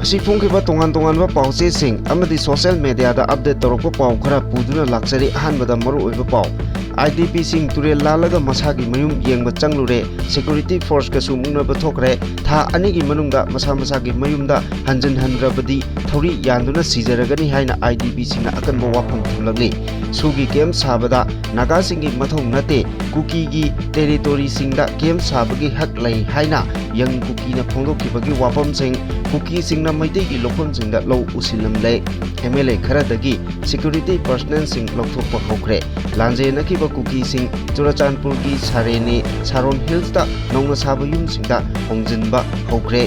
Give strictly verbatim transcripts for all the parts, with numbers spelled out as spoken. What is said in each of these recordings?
ꯉꯁꯤ ꯐꯣꯡꯈꯤꯕ ꯇꯣꯉꯥꯟ ꯇꯣꯉꯥꯟꯕ ꯄꯥꯎꯆꯦꯁꯤꯡ ꯑꯃꯗꯤ social mediaꯗ update ꯇꯧꯔꯛꯄ ꯄꯥꯎ ꯈꯔ ꯄꯨꯗꯨꯅ ꯂꯥꯛꯆꯔꯤ꯫ ꯑꯍꯥꯟꯕꯗ ꯃꯔꯨꯑꯣꯏꯕ ꯄꯥꯎ, IDPꯁꯤꯡ ꯇꯨꯔꯦꯜ ꯂꯥꯜꯂꯒ ꯃꯁꯥꯒꯤ ꯃꯌꯨꯝ ꯌꯦꯡꯕ ꯆꯪꯂꯨꯔꯦ꯫ Security forceꯀꯁꯨ ꯃꯨꯛꯅꯕ ꯊꯣꯛꯈ꯭ꯔꯦ꯫ ꯊꯥ ꯑꯅꯤꯒꯤ ꯃꯅꯨꯡꯗ ꯃꯁꯥ ꯃꯁꯥꯒꯤ ꯃꯌꯨꯝꯗ ꯍꯟꯖꯤꯟꯍꯟꯗ꯭ꯔꯕꯗꯤ ꯊꯧꯔꯤ ꯌꯥꯟꯗꯨꯅ ꯁꯤꯖꯔꯒꯅꯤ ꯍꯥꯏꯅ IDPꯁꯤꯡꯅ ꯑꯀꯟꯕ ꯋꯥꯐꯝ ꯊꯝꯂꯛꯂꯤ꯫ ꯁꯨꯒꯤ camp ꯁꯥꯕꯗ ꯅꯥꯒꯥꯁꯤꯡꯒꯤ ꯃꯊꯧ ꯅꯠꯇꯦ, ꯀꯨꯀꯤꯒꯤ territoryꯁꯤꯡꯗ camp ꯁꯥꯕꯒꯤ ꯍꯛ ꯂꯩ ꯍꯥꯏꯅ ꯌꯪ ꯀꯨꯀꯤꯅ ꯐꯣꯡꯗꯣꯛꯈꯤꯕꯒꯤ ꯋꯥꯐꯝꯁꯤꯡ, ꯀꯨꯀꯤꯁꯤꯡꯅ ꯃꯩꯇꯩꯒꯤ ꯂꯧꯐꯝꯁꯤꯡꯗ ꯂꯧ ꯎꯁꯤꯜꯂꯝꯂꯦ꯫ MLA ꯈꯔꯗꯒꯤ security personnelꯁꯤꯡ ꯂꯧꯊꯣꯛꯄ ꯍꯧꯈ꯭ꯔꯦ꯫ ꯂꯥꯟꯖꯦꯟꯅꯈꯤꯕ ꯀꯨꯀꯤꯁꯤꯡ ꯆꯨꯔꯆꯥꯟꯄꯨꯔꯒꯤ ꯁꯥꯔꯦꯅꯤ, ꯁꯥꯔꯣꯟ Hillsꯇ ꯅꯧꯅ ꯁꯥꯕ ꯌꯨꯝꯁꯤꯡꯗ ꯍꯣꯡꯖꯤꯟꯕ ꯍꯧꯈ꯭ꯔꯦ꯫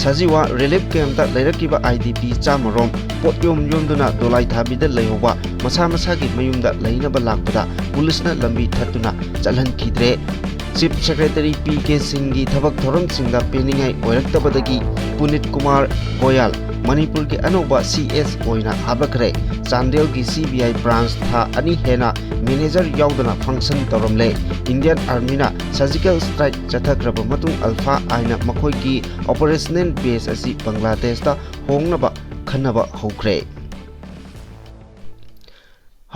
ꯁꯖꯤꯋꯥ relief campꯇ ꯂꯩꯔꯛꯈꯤꯕ IDP ꯆꯥꯝꯃ ꯔꯣꯝ ꯄꯣꯠ ꯌꯣꯝ ꯌꯣꯝꯗꯨꯅ ꯗꯣꯂꯥꯏ ꯊꯥꯕꯤꯗ ꯂꯩꯍꯧꯕ ꯃꯁꯥ ꯃꯁꯥꯒꯤ ꯃꯌꯨꯝꯗ ꯂꯩꯅꯕ ꯂꯥꯛꯄꯗ ꯄꯨꯂꯤꯁꯅ ꯂꯝꯕꯤ ꯊꯠꯇꯨꯅ ꯆꯠꯍꯟꯈꯤꯗ꯭ꯔꯦ꯫ Chief Secretary ꯄꯤ ꯀꯦ ꯁꯤꯡꯒꯤ ꯊꯕꯛ ꯊꯧꯔꯝꯁꯤꯡꯗ ꯄꯦꯟꯅꯤꯡꯉꯥꯏ ꯑꯣꯏꯔꯛꯇꯕꯗꯒꯤ ꯄꯨꯅꯤꯠ ꯀꯨꯃꯥꯔ ꯒꯣꯌꯥꯜ ꯃꯅꯤꯄꯨꯔꯒꯤ ꯑꯅꯧꯕ ꯁꯤ ꯑꯦꯁ ꯑꯣꯏꯅ ꯍꯥꯞꯂꯛꯈ꯭ꯔꯦ꯫ ꯆꯥꯟꯗꯦꯜꯒꯤ CBI branch ꯊꯥ ꯑꯅꯤ ꯍꯦꯟꯅ manager ꯌꯥꯎꯗꯅ function ꯇꯧꯔꯝꯂꯦ꯫ Indian Armyꯅ surgical strike ꯆꯠꯊꯈ꯭ꯔꯕ ꯃꯇꯨꯡ ꯑꯜꯐꯥ ꯑꯥꯏꯅ ꯃꯈꯣꯏꯒꯤ operational base ꯑꯁꯤ ꯕꯪꯒ꯭ꯂꯥꯗꯦꯁꯇ ꯍꯣꯡꯅꯕ ꯈꯟꯅꯕ ꯍꯧꯈ꯭ꯔꯦ꯫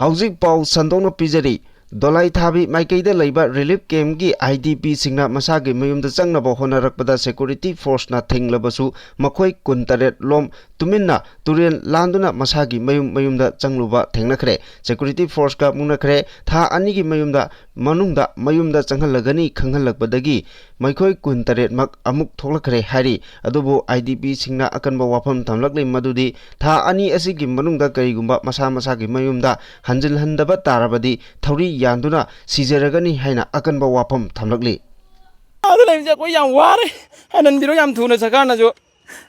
ꯍꯧꯖꯤꯛ ꯄꯥꯎ ꯁꯟꯗꯣꯛꯅ ꯄꯤꯖꯔꯤ꯫ ꯗꯣꯂꯥꯏ ꯊꯥꯕꯤ ꯃꯥꯏꯀꯩꯗ ꯂꯩꯕ relief campꯀꯤ IDPꯁꯤꯡꯅ ꯃꯁꯥꯒꯤ ꯃꯌꯨꯝꯗ ꯆꯪꯅꯕ ꯍꯣꯠꯅꯔꯛꯄꯗ security forceꯅ ꯊꯤꯡꯂꯕꯁꯨ ꯃꯈꯣꯏ ꯀꯨꯟꯇꯔꯦꯠ ꯂꯣꯝ ꯇꯨꯃꯤꯟꯅ ꯇꯨꯔꯦꯜ ꯂꯥꯟꯗꯨꯅ ꯃꯁꯥꯒꯤ ꯃꯌꯨꯝ ꯃꯌꯨꯝꯗ ꯆꯪꯂꯨꯕ ꯊꯦꯡꯅꯈ꯭ꯔꯦ꯫ Security forceꯀ ꯃꯨꯛꯅꯈ꯭ꯔꯦ꯫ ꯊꯥ ꯑꯅꯤꯒꯤ ꯃꯌꯨꯝꯗ ꯃꯅꯨꯡꯗ ꯃꯌꯨꯝꯗ ꯆꯪꯍꯜꯂꯒꯅꯤ ꯈꯪꯍꯜꯂꯛꯄꯗꯒꯤ ꯃꯈꯣꯏ ꯀꯨꯟꯇꯔꯦꯠꯃꯛ ꯑꯃꯨꯛ ꯊꯣꯛꯂꯛꯈ꯭ꯔꯦ ꯍꯥꯏꯔꯤ꯫ ꯑꯗꯨꯕꯨ IDPꯁꯤꯡꯅ ꯑꯀꯟꯕ ꯋꯥꯐꯝ ꯊꯝꯂꯛꯂꯤ ꯃꯗꯨꯗꯤ ꯊꯥ ꯑꯅꯤ ꯑꯁꯤꯒꯤ ꯃꯅꯨꯡꯗ ꯀꯔꯤꯒꯨꯝꯕ ꯃꯁꯥ ꯃꯁꯥꯒꯤ ꯃꯌꯨꯝꯗ ꯍꯟꯖꯤꯜꯍꯟꯗꯕ ꯇꯥꯔꯕꯗꯤ ꯊꯧꯔꯤ ꯌꯥꯟꯗꯨꯅ ꯁꯤꯖꯔꯒꯅꯤ ꯍꯥꯏꯅ ꯑꯀꯟꯕ ꯋꯥꯐꯝ ꯊꯝꯂꯛꯂꯤ꯫ ꯑꯥꯗ ꯂꯩꯕꯁꯦ ꯑꯩꯈꯣꯏ ꯌꯥꯝ ꯋꯥꯔꯦ꯫ ꯍꯟꯍꯟꯕꯤꯔꯣ ꯌꯥꯝ ꯊꯨꯅ ꯁꯔꯀꯥꯔꯅꯁꯨ꯫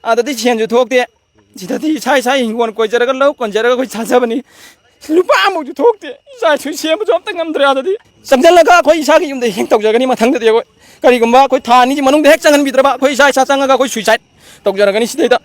ꯑꯥꯗꯗꯤ ꯁꯦꯟꯁꯨ ꯊꯣꯛꯇꯦ꯫ ꯁꯤꯗꯗꯤ ꯏꯁꯥ ꯏꯁꯥ ꯍꯤꯡꯒꯣꯜ ꯀꯣꯏꯖꯔꯒ ꯂꯧ ꯀꯣꯟꯖꯔꯒ ꯑꯩꯈꯣꯏ ꯆꯥꯖꯕꯅꯤ꯫ ꯂꯨꯄꯥ ꯑꯃꯐꯥꯎꯁꯨ ꯊꯣꯛꯇꯦ꯫ ꯏꯆꯥ ꯏꯁꯨ ꯁꯦꯝꯕꯁꯨ ꯑꯝꯇ ꯉꯝꯗ꯭ꯔꯦ꯫ ꯑꯥꯗꯗꯤ ꯆꯪꯁꯤꯜꯂꯒ ꯑꯩꯈꯣꯏ ꯏꯁꯥꯒꯤ ꯌꯨꯝꯗ ꯍꯦꯛ ꯇꯧꯖꯒꯅꯤ꯫ ꯃꯊꯪꯗꯗꯤ ꯑꯩꯈꯣꯏ ꯀꯔꯤꯒꯨꯝꯕ ꯑꯩꯈꯣꯏ ꯊꯥ ꯑꯅꯤꯒꯤ ꯃꯅꯨꯡꯗ ꯍꯦꯛ ꯆꯪꯍꯟꯕꯤꯗ꯭ꯔꯕ ꯑꯩꯈꯣꯏ ꯏꯁꯥ ꯏꯁꯥ ꯆꯪꯉꯒ ꯑꯩꯈꯣꯏ suicide ꯇꯧꯖꯔꯒꯅꯤ ꯁꯤꯗꯩꯗ꯫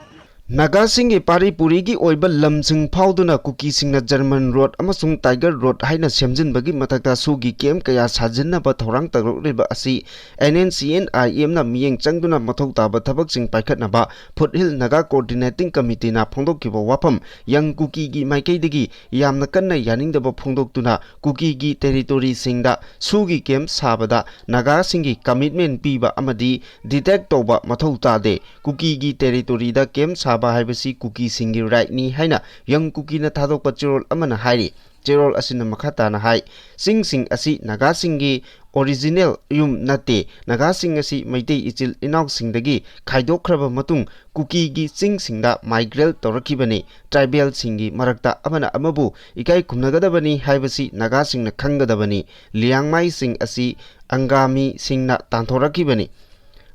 ꯅꯥꯒꯥꯁꯤꯡꯒꯤ ꯄꯥꯔꯤ ꯄꯨꯔꯤꯒꯤ ꯑꯣꯏꯕ ꯂꯝꯁꯤꯡ ꯐꯥꯎꯗꯨꯅ ꯀꯨꯀꯤꯁꯤꯡꯅ ꯖꯔꯃꯟ ꯔꯣꯗ ꯑꯃꯁꯨꯡ ꯇꯥꯏꯒꯔ ꯔꯣꯗ ꯍꯥꯏꯅ ꯁꯦꯝꯖꯤꯟꯕꯒꯤ ꯃꯊꯛꯇ ꯁꯨꯒꯤ ꯀꯦꯝꯞ ꯀꯌꯥ ꯁꯥꯖꯤꯟꯅꯕ ꯊꯧꯔꯥꯡ ꯇꯧꯔꯛꯂꯤꯕ ꯑꯁꯤ ꯑꯦꯟ ꯑꯦꯟ ꯁꯤ ꯑꯦꯟ ꯑꯥꯏ ꯑꯦꯝꯅ ꯃꯤꯠꯌꯦꯡ ꯆꯪꯗꯨꯅ ꯃꯊꯧ ꯇꯥꯕ ꯊꯕꯛꯁꯤꯡ ꯄꯥꯏꯈꯠꯅꯕ ꯐꯨꯠꯍꯤꯜ ꯅꯥꯒꯥ ꯀꯣꯑꯣꯔꯗꯤꯅꯦꯇꯤꯡ ꯀꯃꯤꯇꯤꯅ ꯐꯣꯡꯗꯣꯛꯈꯤꯕ ꯋꯥꯐꯝ ꯌꯪ ꯀꯨꯀꯤꯒꯤ ꯃꯥꯏꯀꯩꯗꯒꯤ ꯌꯥꯝꯅ ꯀꯟꯅ ꯌꯥꯅꯤꯡꯗꯕ ꯐꯣꯡꯗꯣꯛꯇꯨꯅ ꯀꯨꯀꯤꯒꯤ ꯇꯦꯔꯤꯇꯣꯔꯤꯁꯤꯡꯗ ꯁꯨꯒꯤ ꯀꯦꯝꯞ ꯁꯥꯕꯗ ꯅꯥꯒꯥꯁꯤꯡꯒꯤ ꯀꯃꯤꯠꯃꯦꯟ ꯄꯤꯕ ꯑꯃꯗꯤ ꯗꯤꯇꯦꯛ ꯇꯧꯕ ꯃꯊꯧ ꯇꯥꯗꯦ꯫ ꯀꯨꯀꯤꯒꯤ ꯇꯦꯔꯤꯇꯣꯔꯤꯗ ꯀꯦꯝꯞ ꯁꯥꯕ ꯍꯥꯏꯕꯁꯤ ꯀꯨꯀꯤꯁꯤꯡꯒꯤ ꯔꯥꯏꯠꯅꯤ ꯍꯥꯏꯅ ꯌꯪ ꯀꯨꯀꯤꯅ ꯊꯥꯗꯣꯛꯄ ꯆꯦꯔꯣꯜ ꯑꯃꯅ ꯍꯥꯏꯔꯤ꯫ ꯆꯦꯔꯣꯜ ꯑꯁꯤꯅ ꯃꯈꯥ ꯇꯥꯅ ꯍꯥꯏ, ꯆꯤꯡꯁꯤꯡ ꯑꯁꯤ ꯅꯥꯒꯥꯁꯤꯡꯒꯤ ꯑꯣꯔꯤꯖꯤꯅꯦꯜ ꯌꯨꯝ ꯅꯠꯇꯦ꯫ ꯅꯥꯒꯥꯁꯤꯡ ꯑꯁꯤ ꯃꯩꯇꯩ ꯏꯆꯤꯜ ꯏꯅꯥꯎꯁꯤꯡꯗꯒꯤ ꯈꯥꯏꯗꯣꯛꯈ꯭ꯔꯕ ꯃꯇꯨꯡ ꯀꯨꯀꯤꯒꯤ ꯆꯤꯡꯁꯤꯡꯗ ꯃꯥꯏꯒ꯭ꯔꯦꯠ ꯇꯧꯔꯛꯈꯤꯕꯅꯤ꯫ ꯇ꯭ꯔꯥꯏꯕꯦꯜꯁꯤꯡꯒꯤ ꯃꯔꯛꯇ ꯑꯃꯅ ꯑꯃꯕꯨ ꯏꯀꯥꯏ ꯈꯨꯝꯅꯒꯗꯕꯅꯤ ꯍꯥꯏꯕꯁꯤ ꯅꯥꯒꯥꯁꯤꯡꯅ ꯈꯪꯒꯗꯕꯅꯤ꯫ ꯂꯤꯌꯥꯡꯃꯥꯏꯁꯤꯡ ꯑꯁꯤ ꯑꯪꯒꯥꯃꯤꯁꯤꯡꯅ ꯇꯥꯟꯊꯣꯔꯛꯈꯤꯕꯅꯤ꯫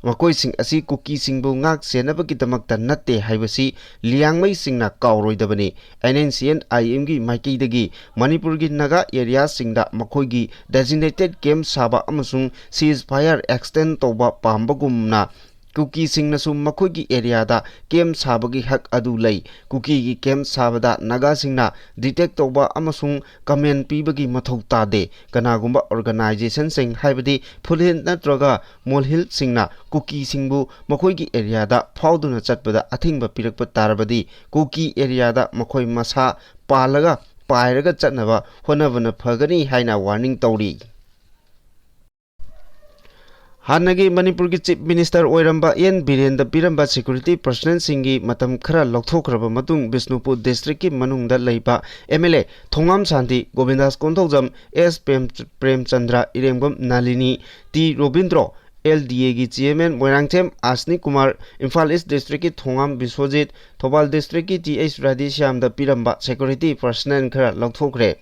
ꯃꯈꯣꯏꯁꯤꯡ ꯑꯁꯤ ꯀꯨꯀꯤꯁꯤꯡꯕꯨ ꯉꯥꯛ ꯁꯦꯟꯅꯕꯒꯤꯗꯃꯛꯇ ꯅꯠꯇꯦ ꯍꯥꯏꯕꯁꯤ ꯂꯤꯌꯥꯡꯃꯩꯁꯤꯡꯅ ꯀꯥꯎꯔꯣꯏꯗꯕꯅꯤ꯫ ꯑꯦꯟ ꯑꯦꯟ ꯁꯤ ꯑꯦꯟ ꯑꯥꯏ ꯑꯦꯝꯒꯤ ꯃꯥꯏꯀꯩꯗꯒꯤ ꯃꯅꯤꯄꯨꯔꯒꯤ ꯅꯥꯒꯥ ꯑꯦꯔꯤꯌꯥꯁꯤꯡꯗ ꯃꯈꯣꯏꯒꯤ ꯗꯦꯖꯤꯒꯅꯦꯇꯦꯗ ꯀꯦꯝꯞ ꯁꯥꯕ ꯑꯃꯁꯨꯡ ꯁꯤꯖ ꯐꯥꯏꯌꯔ ꯑꯦꯛꯁꯇꯦꯟ ꯇꯧꯕ ꯄꯥꯝꯕꯒꯨꯝꯅ ꯀꯨꯀꯤꯁꯤꯡꯅꯁꯨ ꯃꯈꯣꯏꯒꯤ ꯑꯦꯔꯤꯌꯥꯗ ꯀꯦꯝꯞ ꯁꯥꯕꯒꯤ ꯍꯛ ꯑꯗꯨ ꯂꯩ꯫ ꯀꯨꯀꯤꯒꯤ ꯀꯦꯝꯞ ꯁꯥꯕꯗ ꯅꯥꯒꯥꯁꯤꯡꯅ ꯗꯤꯇꯦꯛ ꯇꯧꯕ ꯑꯃꯁꯨꯡ ꯀꯃꯦꯟ ꯄꯤꯕꯒꯤ ꯃꯊꯧ ꯇꯥꯗꯦ꯫ ꯀꯅꯥꯒꯨꯝꯕ ꯑꯣꯔꯒꯅꯥꯏꯖꯦꯁꯟꯁꯤꯡ, ꯍꯥꯏꯕꯗꯤ ꯐꯨꯠꯍꯤꯜ ꯅꯠꯇ꯭ꯔꯒ ꯃꯣꯜꯍꯤꯜꯁꯤꯡꯅ ꯀꯨꯀꯤꯁꯤꯡꯕꯨ ꯃꯈꯣꯏꯒꯤ ꯑꯦꯔꯤꯌꯥꯗ ꯐꯥꯎꯗꯨꯅ ꯆꯠꯄꯗ ꯑꯊꯤꯡꯕ ꯄꯤꯔꯛꯄ ꯇꯥꯔꯕꯗꯤ, ꯀꯨꯀꯤ ꯑꯦꯔꯤꯌꯥꯗ ꯃꯈꯣꯏ ꯃꯁꯥ ꯄꯥꯜꯂꯒ ꯄꯥꯏꯔꯒ ꯆꯠꯅꯕ ꯍꯣꯠꯅꯕꯅ ꯐꯒꯅꯤ ꯍꯥꯏꯅ ꯋꯥꯔꯅꯤꯡ ꯇꯧꯔꯤ꯫ ꯍꯥꯟꯅꯒꯤ ꯃꯅꯤꯄꯨꯔꯒꯤ ꯆꯤꯐ ꯃꯤꯅꯤꯁꯇꯔ ꯑꯣꯏꯔꯝꯕ ꯑꯦꯟ ꯕꯤꯔꯦꯟꯗ ꯄꯤꯔꯝꯕ ꯁꯦꯀ꯭ꯌꯨꯔꯤꯇꯤ ꯄꯔꯁꯅꯦꯜꯁꯤꯡꯒꯤ ꯃꯇꯝ ꯈꯔ ꯂꯧꯊꯣꯛꯈ꯭ꯔꯕ ꯃꯇꯨꯡ, ꯕꯤꯁꯅꯨꯄꯨꯔ ꯗꯤꯁꯇ꯭ꯔꯤꯛꯀꯤ ꯃꯅꯨꯡꯗ ꯂꯩꯕ M L A Thongam Shanti, Govindas Konthoujam, S Prem-, Premchandra, Irengbam Nalini, T Robindro, L D ꯑꯦꯒꯤ ꯆꯤꯌꯔꯃꯦꯟ ꯃꯣꯏꯔꯥꯡꯊꯦꯝ ꯑꯁꯅꯤ ꯀꯨꯃꯥꯔ, ꯏꯝꯐꯥꯜ ꯏꯁ ꯗꯤꯁꯇ꯭ꯔꯤꯛꯀꯤ ꯊꯣꯉꯥꯝ ꯕꯤꯁ꯭ꯋꯖꯤꯠ, ꯊꯧꯕꯥꯜ ꯗꯤꯁꯇ꯭ꯔꯤꯛꯀꯤ ꯇꯤ ꯑꯩꯆ ꯔꯥꯙꯦꯁ꯭ꯌꯥꯝꯗ ꯄꯤꯔꯝꯕ ꯁꯦꯀ꯭ꯌꯨꯔꯤꯇꯤ ꯄꯔꯁꯅꯦꯜ ꯈꯔ ꯂꯧꯊꯣꯛꯈ꯭ꯔꯦ꯫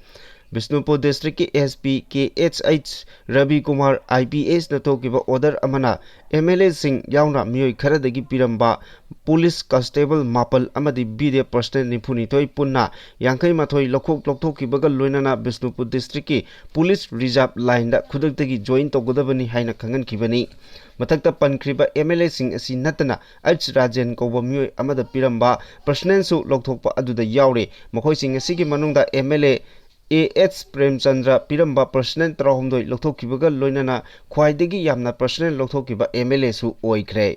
ꯕꯤꯁꯅꯨꯄꯨꯔ ꯗꯤꯁꯇ꯭ꯔꯤꯛꯀꯤ S P K H H Rabi Kumar I P ꯑꯦꯁꯅ ꯊꯣꯛꯈꯤꯕ ꯑꯣꯔꯗꯔ ꯑꯃꯅ ꯑꯦꯝ ꯑꯦꯜ ꯑꯦꯁꯤꯡ ꯌꯥꯎꯅ ꯃꯤꯑꯣꯏ ꯈꯔꯗꯒꯤ ꯄꯤꯔꯝꯕ ꯄꯨꯂꯤꯁ ꯀꯟꯁꯇꯦꯕꯜ ꯃꯥꯄꯜ ꯑꯃꯗꯤ ꯕꯤ ꯗꯤ ꯑꯦꯐ ꯄꯔꯁꯅꯦꯜ ꯅꯤꯐꯨꯅꯤꯊꯣꯏ ꯄꯨꯟꯅ ꯌꯥꯡꯈꯩ ꯃꯥꯊꯣꯏ ꯂꯧꯊꯣꯛ ꯂꯧꯊꯣꯛꯈꯤꯕꯒ ꯂꯣꯏꯅꯅ ꯕꯤꯁꯅꯨꯄꯨꯔ ꯗꯤꯁꯇ꯭ꯔꯤꯛꯀꯤ ꯄꯨꯂꯤꯁ ꯔꯤꯖꯥꯔꯚ ꯂꯥꯏꯟꯗ ꯈꯨꯗꯛꯇꯒꯤ ꯖꯣꯏꯟ ꯇꯧꯒꯗꯕꯅꯤ ꯍꯥꯏꯅ ꯈꯪꯍꯟꯈꯤꯕꯅꯤ꯫ ꯃꯊꯛꯇ ꯄꯟꯈ꯭ꯔꯤꯕ ꯑꯦꯝ ꯑꯦꯜ ꯑꯦꯁꯤꯡ ꯑꯁꯤ ꯅꯠꯇꯅ ꯑꯩꯆ ꯔꯥꯖꯦꯟ ꯀꯧꯕ ꯃꯤꯑꯣꯏ ꯑꯃꯗ ꯄꯤꯔꯝꯕ ꯄꯔꯁꯅꯦꯜꯁꯨ ꯂꯧꯊꯣꯛꯄ ꯑꯗꯨꯗ ꯌꯥꯎꯔꯤ꯫ ꯃꯈꯣꯏꯁꯤꯡ ꯑꯁꯤꯒꯤ ꯃꯅꯨꯡꯗ M L A A H Premchandra ꯄꯤꯔꯝꯕ ꯄꯔꯁꯅꯦꯜ ꯇꯔꯥꯍꯨꯝꯗꯣꯏ ꯂꯧꯊꯣꯛꯈꯤꯕꯒ ꯂꯣꯏꯅꯅ ꯈ꯭ꯋꯥꯏꯗꯒꯤ ꯌꯥꯝꯅ ꯄꯔꯁꯅꯦꯜ ꯂꯧꯊꯣꯛꯈꯤꯕ ꯑꯦꯝ ꯑꯦꯜ ꯑꯦꯁꯨ ꯑꯣꯏꯈ꯭ꯔꯦ꯫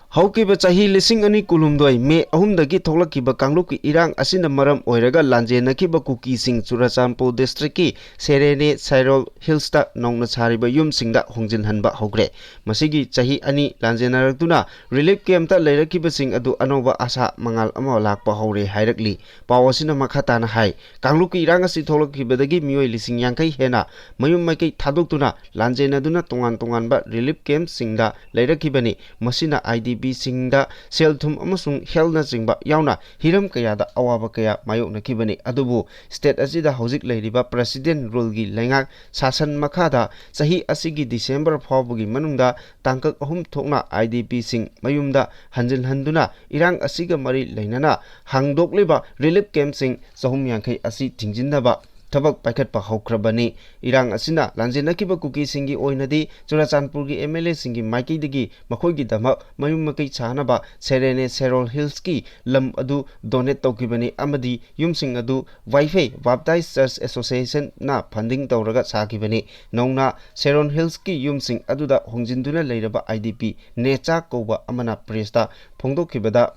ꯍꯧꯈꯤꯕ ꯆꯍꯤ ꯂꯤꯁꯤꯡ ꯑꯅꯤ ꯀꯨꯟꯍꯨꯝꯗꯣꯏ ꯃꯦ ꯑꯍꯨꯝꯗꯒꯤ ꯊꯣꯛꯂꯛꯈꯤꯕ ꯀꯥꯡꯂꯨꯞꯀꯤ ꯏꯔꯥꯡ ꯑꯁꯤꯅ ꯃꯔꯝ ꯑꯣꯏꯔꯒ ꯂꯥꯟꯖꯦꯟꯅꯈꯤꯕ ꯀꯨꯀꯤꯁꯤꯡ ꯆꯨꯔꯆꯥꯟꯄꯨꯔ ꯗꯤꯁꯇ꯭ꯔꯤꯛꯀꯤ ꯁꯦꯔꯦꯅꯦ ꯁꯥꯏꯔꯣꯜ ꯍꯤꯜꯁꯇ ꯅꯧꯅ ꯁꯥꯔꯤꯕ ꯌꯨꯝꯁꯤꯡꯗ ꯍꯣꯡꯖꯤꯟꯍꯟꯕ ꯍꯧꯈ꯭ꯔꯦ꯫ ꯃꯁꯤꯒꯤ ꯆꯍꯤ ꯑꯅꯤ ꯂꯥꯟꯖꯦꯟꯅꯔꯛꯇꯨꯅ ꯔꯤꯂꯤꯐ ꯀꯦꯝꯞꯇ ꯂꯩꯔꯛꯈꯤꯕꯁꯤꯡ ꯑꯗꯨ ꯑꯅꯧꯕ ꯑꯥꯁꯥ ꯃꯉꯥꯜ ꯑꯃ ꯂꯥꯛꯄ ꯍꯧꯔꯦ ꯍꯥꯏꯔꯛꯂꯤ꯫ ꯄꯥꯎ ꯑꯁꯤꯅ ꯃꯈꯥ ꯇꯥꯅ ꯍꯥꯏ, ꯀꯥꯡꯂꯨꯞꯀꯤ ꯏꯔꯥꯡ ꯑꯁꯤ ꯊꯣꯛꯂꯛꯈꯤꯕꯗꯒꯤ ꯃꯤꯑꯣꯏ ꯂꯤꯁꯤꯡ ꯌꯥꯡꯈꯩ ꯍꯦꯟꯅ ꯃꯌꯨꯝ ꯃꯀꯩ ꯊꯥꯗꯣꯛꯇꯨꯅ ꯂꯥꯟꯖꯦꯟꯅꯗꯨꯅ ꯇꯣꯉꯥꯟ ꯇꯣꯉꯥꯟꯕ ꯔꯤꯂꯤꯐ ꯀꯦꯝꯞꯁꯤꯡꯗ ꯂꯩꯔꯛꯈꯤꯕꯅꯤ꯫ ꯃꯁꯤꯅ ꯑꯥꯏ ꯗꯤ ꯄꯤꯁꯤꯡꯗ ꯁꯦꯜ ꯊꯨꯝ ꯑꯃꯁꯨꯡ ꯍꯦꯜꯊꯅꯆꯤꯡꯕ ꯌꯥꯎꯅ ꯍꯤꯔꯝ ꯀꯌꯥꯗ ꯑꯋꯥꯕ ꯀꯌꯥ ꯃꯥꯌꯣꯛꯅꯈꯤꯕꯅꯤ꯫ ꯑꯗꯨꯕꯨ ꯁ꯭ꯇꯦꯠ ꯑꯁꯤꯗ ꯍꯧꯖꯤꯛ ꯂꯩꯔꯤꯕ ꯄ꯭ꯔꯦꯁꯤꯗꯦꯟꯠ ꯔꯨꯜꯒꯤ ꯂꯩꯉꯥꯛ ꯁꯥꯁꯟ ꯃꯈꯥꯗ ꯆꯍꯤ ꯑꯁꯤꯒꯤ ꯗꯤꯁꯦꯝꯕꯔ ꯐꯥꯎꯕꯒꯤ ꯃꯅꯨꯡꯗ ꯇꯥꯡꯀꯛ ꯑꯍꯨꯝ ꯊꯣꯛꯅ ꯑꯥꯏ ꯗꯤ ꯄꯤꯁꯤꯡ ꯃꯌꯨꯝꯗ ꯍꯟꯖꯤꯟꯍꯟꯗꯨꯅ ꯏꯔꯥꯡ ꯑꯁꯤꯒ ꯃꯔꯤ ꯂꯩꯅꯅ ꯍꯥꯡꯗꯣꯛꯂꯤꯕ ꯔꯤꯂꯤꯐ ꯀꯦꯝꯞꯁꯤꯡ ꯆꯍꯨꯝ ꯌꯥꯡꯈꯩ ꯑꯁꯤ ꯊꯤꯡꯖꯤꯟꯅꯕ ꯊꯕꯛ ꯄꯥꯏꯈꯠꯄ ꯍꯧꯈ꯭ꯔꯕꯅꯤ꯫ ꯏꯔꯥꯡ ꯑꯁꯤꯅ ꯂꯥꯟꯖꯦꯟꯅꯈꯤꯕ ꯀꯨꯀꯤꯁꯤꯡꯒꯤ ꯑꯣꯏꯅꯗꯤ ꯆꯨꯔꯆꯥꯟꯄꯨꯔꯒꯤ ꯑꯦꯝ ꯑꯦꯜ ꯑꯦꯁꯤꯡꯒꯤ ꯃꯥꯏꯀꯩꯗꯒꯤ ꯃꯈꯣꯏꯒꯤꯗꯃꯛ ꯃꯌꯨꯝ ꯃꯀꯩ ꯁꯥꯅꯕ ꯁꯦꯔꯦꯅꯦ ꯁꯦꯔꯣꯜ ꯍꯤꯜꯁꯀꯤ ꯂꯝ ꯑꯗꯨ ꯗꯣꯅꯦꯠ ꯇꯧꯈꯤꯕꯅꯤ ꯑꯃꯗꯤ ꯌꯨꯝꯁꯤꯡ ꯑꯗꯨ ꯋꯥꯏꯐꯩ ꯕꯥꯞꯇꯥꯏꯁ ꯆꯔꯆ ꯑꯦꯁꯣꯁꯤꯌꯦꯁꯟꯅ ꯐꯟꯗꯤꯡ ꯇꯧꯔꯒ ꯁꯥꯈꯤꯕꯅꯤ꯫ ꯅꯧꯅ ꯁꯦꯔꯣꯟ ꯍꯤꯜꯁꯀꯤ ꯌꯨꯝꯁꯤꯡ ꯑꯗꯨꯗ ꯍꯣꯡꯖꯤꯟꯗꯨꯅ ꯂꯩꯔꯕ ꯑꯥꯏ ꯗꯤ ꯄꯤ ꯅꯦꯆꯥ ꯀꯧꯕ ꯑꯃꯅ ꯄ꯭ꯔꯦꯁꯇ ꯐꯣꯡꯗꯣꯛꯈꯤꯕꯗ,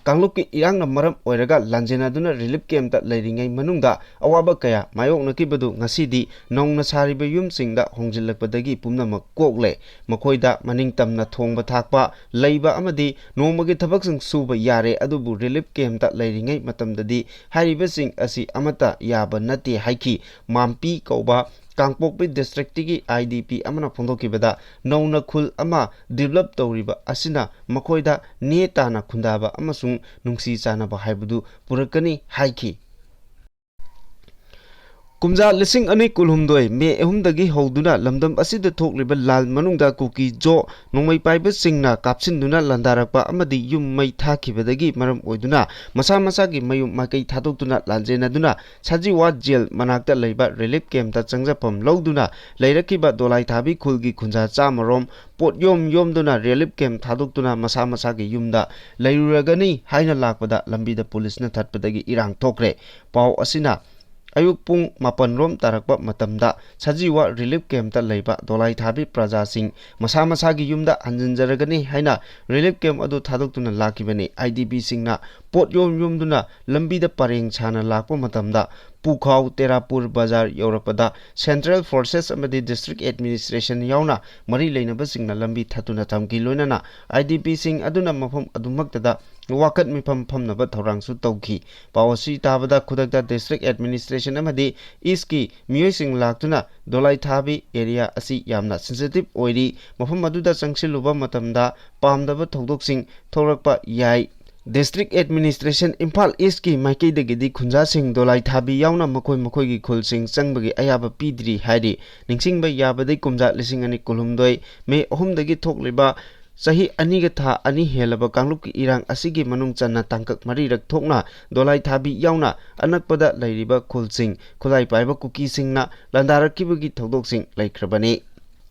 ꯀꯥꯡꯂꯨꯞꯀꯤ ꯏꯔꯥꯡꯅ ꯃꯔꯝ ꯑꯣꯏꯔꯒ ꯂꯥꯟꯖꯦꯟꯅꯗꯨꯅ ꯔꯤꯂꯤꯐ ꯀꯦꯝꯞꯇ ꯂꯩꯔꯤꯉꯩ ꯃꯅꯨꯡꯗ ꯑꯋꯥꯕ ꯀꯌꯥ ꯃꯥꯌꯣꯛꯅꯈꯤꯕꯗꯨ ꯉꯁꯤꯗꯤ ꯅꯧꯅ ꯁꯥꯔꯤꯕ ꯌꯨꯝꯁꯤꯡꯗ ꯍꯣꯡꯖꯤꯜꯂꯛꯄꯗꯒꯤ ꯄꯨꯝꯅꯃꯛ ꯀꯣꯛꯂꯦ꯫ ꯃꯈꯣꯏꯗ ꯃꯅꯤꯡ ꯇꯝꯅ ꯊꯣꯡꯕ ꯊꯥꯛꯄ, ꯂꯩꯕ ꯑꯃꯗꯤ ꯅꯣꯡꯃꯒꯤ ꯊꯕꯛꯁꯤꯡ ꯁꯨꯕ ꯌꯥꯔꯦ, ꯑꯗꯨꯕꯨ ꯔꯤꯂꯤꯐ ꯀꯦꯝꯞꯇ ꯂꯩꯔꯤꯉꯩ ꯃꯇꯝꯗꯗꯤ ꯍꯥꯏꯔꯤꯕꯁꯤꯡ ꯑꯁꯤ ꯑꯃꯠꯇ ꯌꯥꯕ ꯅꯠꯇꯦ ꯍꯥꯏꯈꯤ꯫ ꯃꯥꯝꯄꯤ ꯀꯧꯕ ꯀꯥꯡꯄꯣꯛꯄꯤ ꯗꯤꯁꯇ꯭ꯔꯤꯛꯇꯒꯤ ꯑꯥꯏ ꯗꯤ ꯄꯤ ꯑꯃꯅ ꯐꯣꯡꯗꯣꯛꯈꯤꯕꯗ, ꯅꯧꯅ ꯈꯨꯜ ꯑꯃ ꯗꯤꯕꯂꯞ ꯇꯧꯔꯤꯕ ꯑꯁꯤꯅ ꯃꯈꯣꯏꯗ ꯅꯦ ꯇꯥꯅ ꯈꯨꯟꯗꯥꯕ ꯑꯃꯁꯨꯡ ꯅꯨꯡꯁꯤ ꯆꯥꯟꯅꯕ ꯍꯥꯏꯕꯗꯨ ꯄꯨꯔꯛꯀꯅꯤ ꯍꯥꯏꯈꯤ꯫ ꯀꯨꯝꯖꯥ ꯂꯤꯁꯤꯡ ꯑꯅꯤ ꯀꯨꯟꯍꯨꯝꯗꯣꯏ ꯃꯦ ꯑꯍꯨꯝꯗꯒꯤ ꯍꯧꯗꯨꯅ ꯂꯝꯗꯝ ꯑꯁꯤꯗ ꯊꯣꯛꯂꯤꯕ ꯂꯥꯟ ꯃꯅꯨꯡꯗ ꯀꯨꯀꯤ ꯖꯣ ꯅꯣꯡꯃꯩ ꯄꯥꯏꯕꯁꯤꯡꯅ ꯀꯥꯞꯁꯤꯟꯗꯨꯅ ꯂꯥꯟꯗꯥꯔꯛꯄ ꯑꯃꯗꯤ ꯌꯨꯝ ꯃꯩ ꯊꯥꯈꯤꯕꯗꯒꯤ ꯃꯔꯝ ꯑꯣꯏꯗꯨꯅ ꯃꯁꯥ ꯃꯁꯥꯒꯤ ꯃꯌꯨꯝ ꯃꯥꯏꯀꯩ ꯊꯥꯗꯣꯛꯇꯨꯅ ꯂꯥꯟꯖꯦꯟꯅꯗꯨꯅ ꯁꯖꯤꯋꯥ ꯖꯦꯜ ꯃꯅꯥꯛꯇ ꯂꯩꯕ ꯔꯤꯂꯤꯐ ꯀꯦꯝꯞꯇ ꯆꯪꯖꯐꯝ ꯂꯧꯗꯨꯅ ꯂꯩꯔꯛꯈꯤꯕ ꯗꯣꯂꯥꯏꯊꯥꯕꯤ ꯈꯨꯜꯒꯤ ꯈꯨꯟꯖꯥ ꯆꯥꯝꯃꯔꯣꯝ ꯄꯣꯠ ꯌꯣꯝ ꯌꯣꯝꯗꯨꯅ ꯔꯤꯂꯤꯐ ꯀꯦꯝꯞ ꯊꯥꯗꯣꯛꯇꯨꯅ ꯃꯁꯥ ꯃꯁꯥꯒꯤ ꯌꯨꯝꯗ ꯂꯩꯔꯨꯔꯒꯅꯤ ꯍꯥꯏꯅ ꯂꯥꯛꯄꯗ ꯂꯝꯕꯤꯗ ꯄꯨꯂꯤꯁꯅ ꯊꯠꯄꯗꯒꯤ ꯏꯔꯥꯡ ꯊꯣꯛꯈ꯭ꯔꯦ꯫ ꯄꯥꯎ ꯑꯁꯤꯅ ꯑꯌꯨꯛ ꯄꯨꯡ ꯃꯥꯄꯟ ꯔꯣꯝ ꯇꯥꯔꯛꯄ ꯃꯇꯝꯗ ꯁꯖꯤꯋꯥ ꯔꯤꯂꯤꯐ ꯀꯦꯝꯞꯇ ꯂꯩꯕ ꯗꯣꯂꯥꯏꯊꯥꯕꯤ ꯄ꯭ꯔꯖꯥꯁꯤꯡ ꯃꯁꯥ ꯃꯁꯥꯒꯤ ꯌꯨꯝꯗ ꯍꯟꯖꯤꯟꯖꯔꯒꯅꯤ ꯍꯥꯏꯅ ꯔꯤꯂꯤꯐ ꯀꯦꯝꯞ ꯑꯗꯨ ꯊꯥꯗꯣꯛꯇꯨꯅ ꯂꯥꯛꯈꯤꯕꯅꯤ꯫ ꯑꯥꯏ ꯗꯤ ꯄꯤꯁꯤꯡꯅ ꯄꯣꯠ ꯌꯣꯝ ꯌꯣꯝꯗꯨꯅ ꯂꯝꯕꯤꯗ ꯄꯔꯦꯡ ꯁꯥꯅ ꯂꯥꯛꯄ ꯃꯇꯝꯗ ꯄꯨꯈꯥꯎ ꯇꯦꯔꯥꯄꯨꯔ ꯕꯖꯥꯔ ꯌꯧꯔꯛꯄꯗ ꯁꯦꯟꯇ꯭ꯔꯦꯜ ꯐꯣꯔꯁꯦꯁ ꯑꯃꯗꯤ ꯗꯤꯁꯇ꯭ꯔꯤꯛ ꯑꯦꯗꯃꯤꯅꯤꯁꯇ꯭ꯔꯦꯁꯟ ꯌꯥꯎꯅ ꯃꯔꯤ ꯂꯩꯅꯕꯁꯤꯡꯅ ꯂꯝꯕꯤ ꯊꯠꯇꯨꯅ ꯊꯝꯈꯤ꯫ ꯂꯣꯏꯅꯅ ꯑꯥꯏ ꯗꯤ ꯄꯤꯁꯤꯡ ꯑꯗꯨꯅ ꯃꯐꯝ ꯑꯗꯨꯃꯛꯇꯗ ꯋꯥꯀꯠ ꯃꯤꯐꯝ ꯐꯝꯅꯕ ꯊꯧꯔꯥꯡꯁꯨ ꯇꯧꯈꯤ꯫ ꯄꯥꯎ ꯑꯁꯤ ꯇꯥꯕꯗ ꯈꯨꯗꯛꯇ ꯗꯤꯁꯇ꯭ꯔꯤꯛ ꯑꯦꯗꯃꯤꯅꯤꯁꯇ꯭ꯔꯦꯁꯟ ꯑꯃꯗꯤ ꯏꯁꯀꯤ ꯃꯤꯑꯣꯏꯁꯤꯡ ꯂꯥꯛꯇꯨꯅ ꯗꯣꯂꯥꯏꯊꯥꯕꯤ ꯑꯦꯔꯤꯌꯥ ꯑꯁꯤ ꯌꯥꯝꯅ ꯁꯦꯟꯁꯤꯇꯤꯚ ꯑꯣꯏꯔꯤ, ꯃꯐꯝ ꯑꯗꯨꯗ ꯆꯪꯁꯤꯜꯂꯨꯕ ꯃꯇꯝꯗ ꯄꯥꯝꯗꯕ ꯊꯧꯗꯣꯛꯁꯤꯡ ꯊꯣꯛꯂꯛꯄ ꯌꯥꯏ꯫ ꯗꯤꯁꯇ꯭ꯔꯤꯛ ꯑꯦꯗꯃꯤꯅꯤꯁꯇ꯭ꯔꯦꯁꯟ ꯏꯝꯐꯥꯜ ꯏꯁꯀꯤ ꯃꯥꯏꯀꯩꯗꯒꯤꯗꯤ ꯈꯨꯟꯖꯥꯁꯤꯡ ꯗꯣꯂꯥꯏꯊꯥꯕꯤ ꯌꯥꯎꯅ ꯃꯈꯣꯏ ꯃꯈꯣꯏꯒꯤ ꯈꯨꯜꯁꯤꯡ ꯆꯪꯕꯒꯤ ꯑꯌꯥꯕ ꯄꯤꯗ꯭ꯔꯤ ꯍꯥꯏꯔꯤ꯫ ꯅꯤꯡꯁꯤꯡꯕ ꯌꯥꯕꯗꯤ ꯀꯨꯝꯖꯥ ꯂꯤꯁꯤꯡ ꯑꯅꯤ ꯀꯨꯟꯍꯨꯝꯗꯣꯏ ꯃꯦ ꯑꯍꯨꯝꯗꯒꯤ ꯊꯣꯛꯂꯤꯕ ꯆꯍꯤ ꯑꯅꯤꯒ ꯊꯥ ꯑꯅꯤ ꯍꯦꯜꯂꯕ ꯀꯥꯡꯂꯨꯞꯀꯤ ꯏꯔꯥꯡ ꯑꯁꯤꯒꯤ ꯃꯅꯨꯡ ꯆꯟꯅ ꯇꯥꯡꯀꯛ ꯃꯔꯤꯔꯛ ꯊꯣꯛꯅ ꯗꯣꯂꯥꯏꯊꯥꯕꯤ ꯌꯥꯎꯅ ꯑꯅꯛꯄꯗ ꯂꯩꯔꯤꯕ ꯈꯨꯜꯁꯤꯡ ꯈꯨꯠꯂꯥꯏ ꯄꯥꯏꯕ ꯀꯨꯀꯤꯁꯤꯡꯅ ꯂꯥꯟꯗꯥꯔꯛꯈꯤꯕꯒꯤ ꯊꯧꯗꯣꯛꯁꯤꯡ ꯂꯩꯈ꯭ꯔꯕꯅꯤ꯫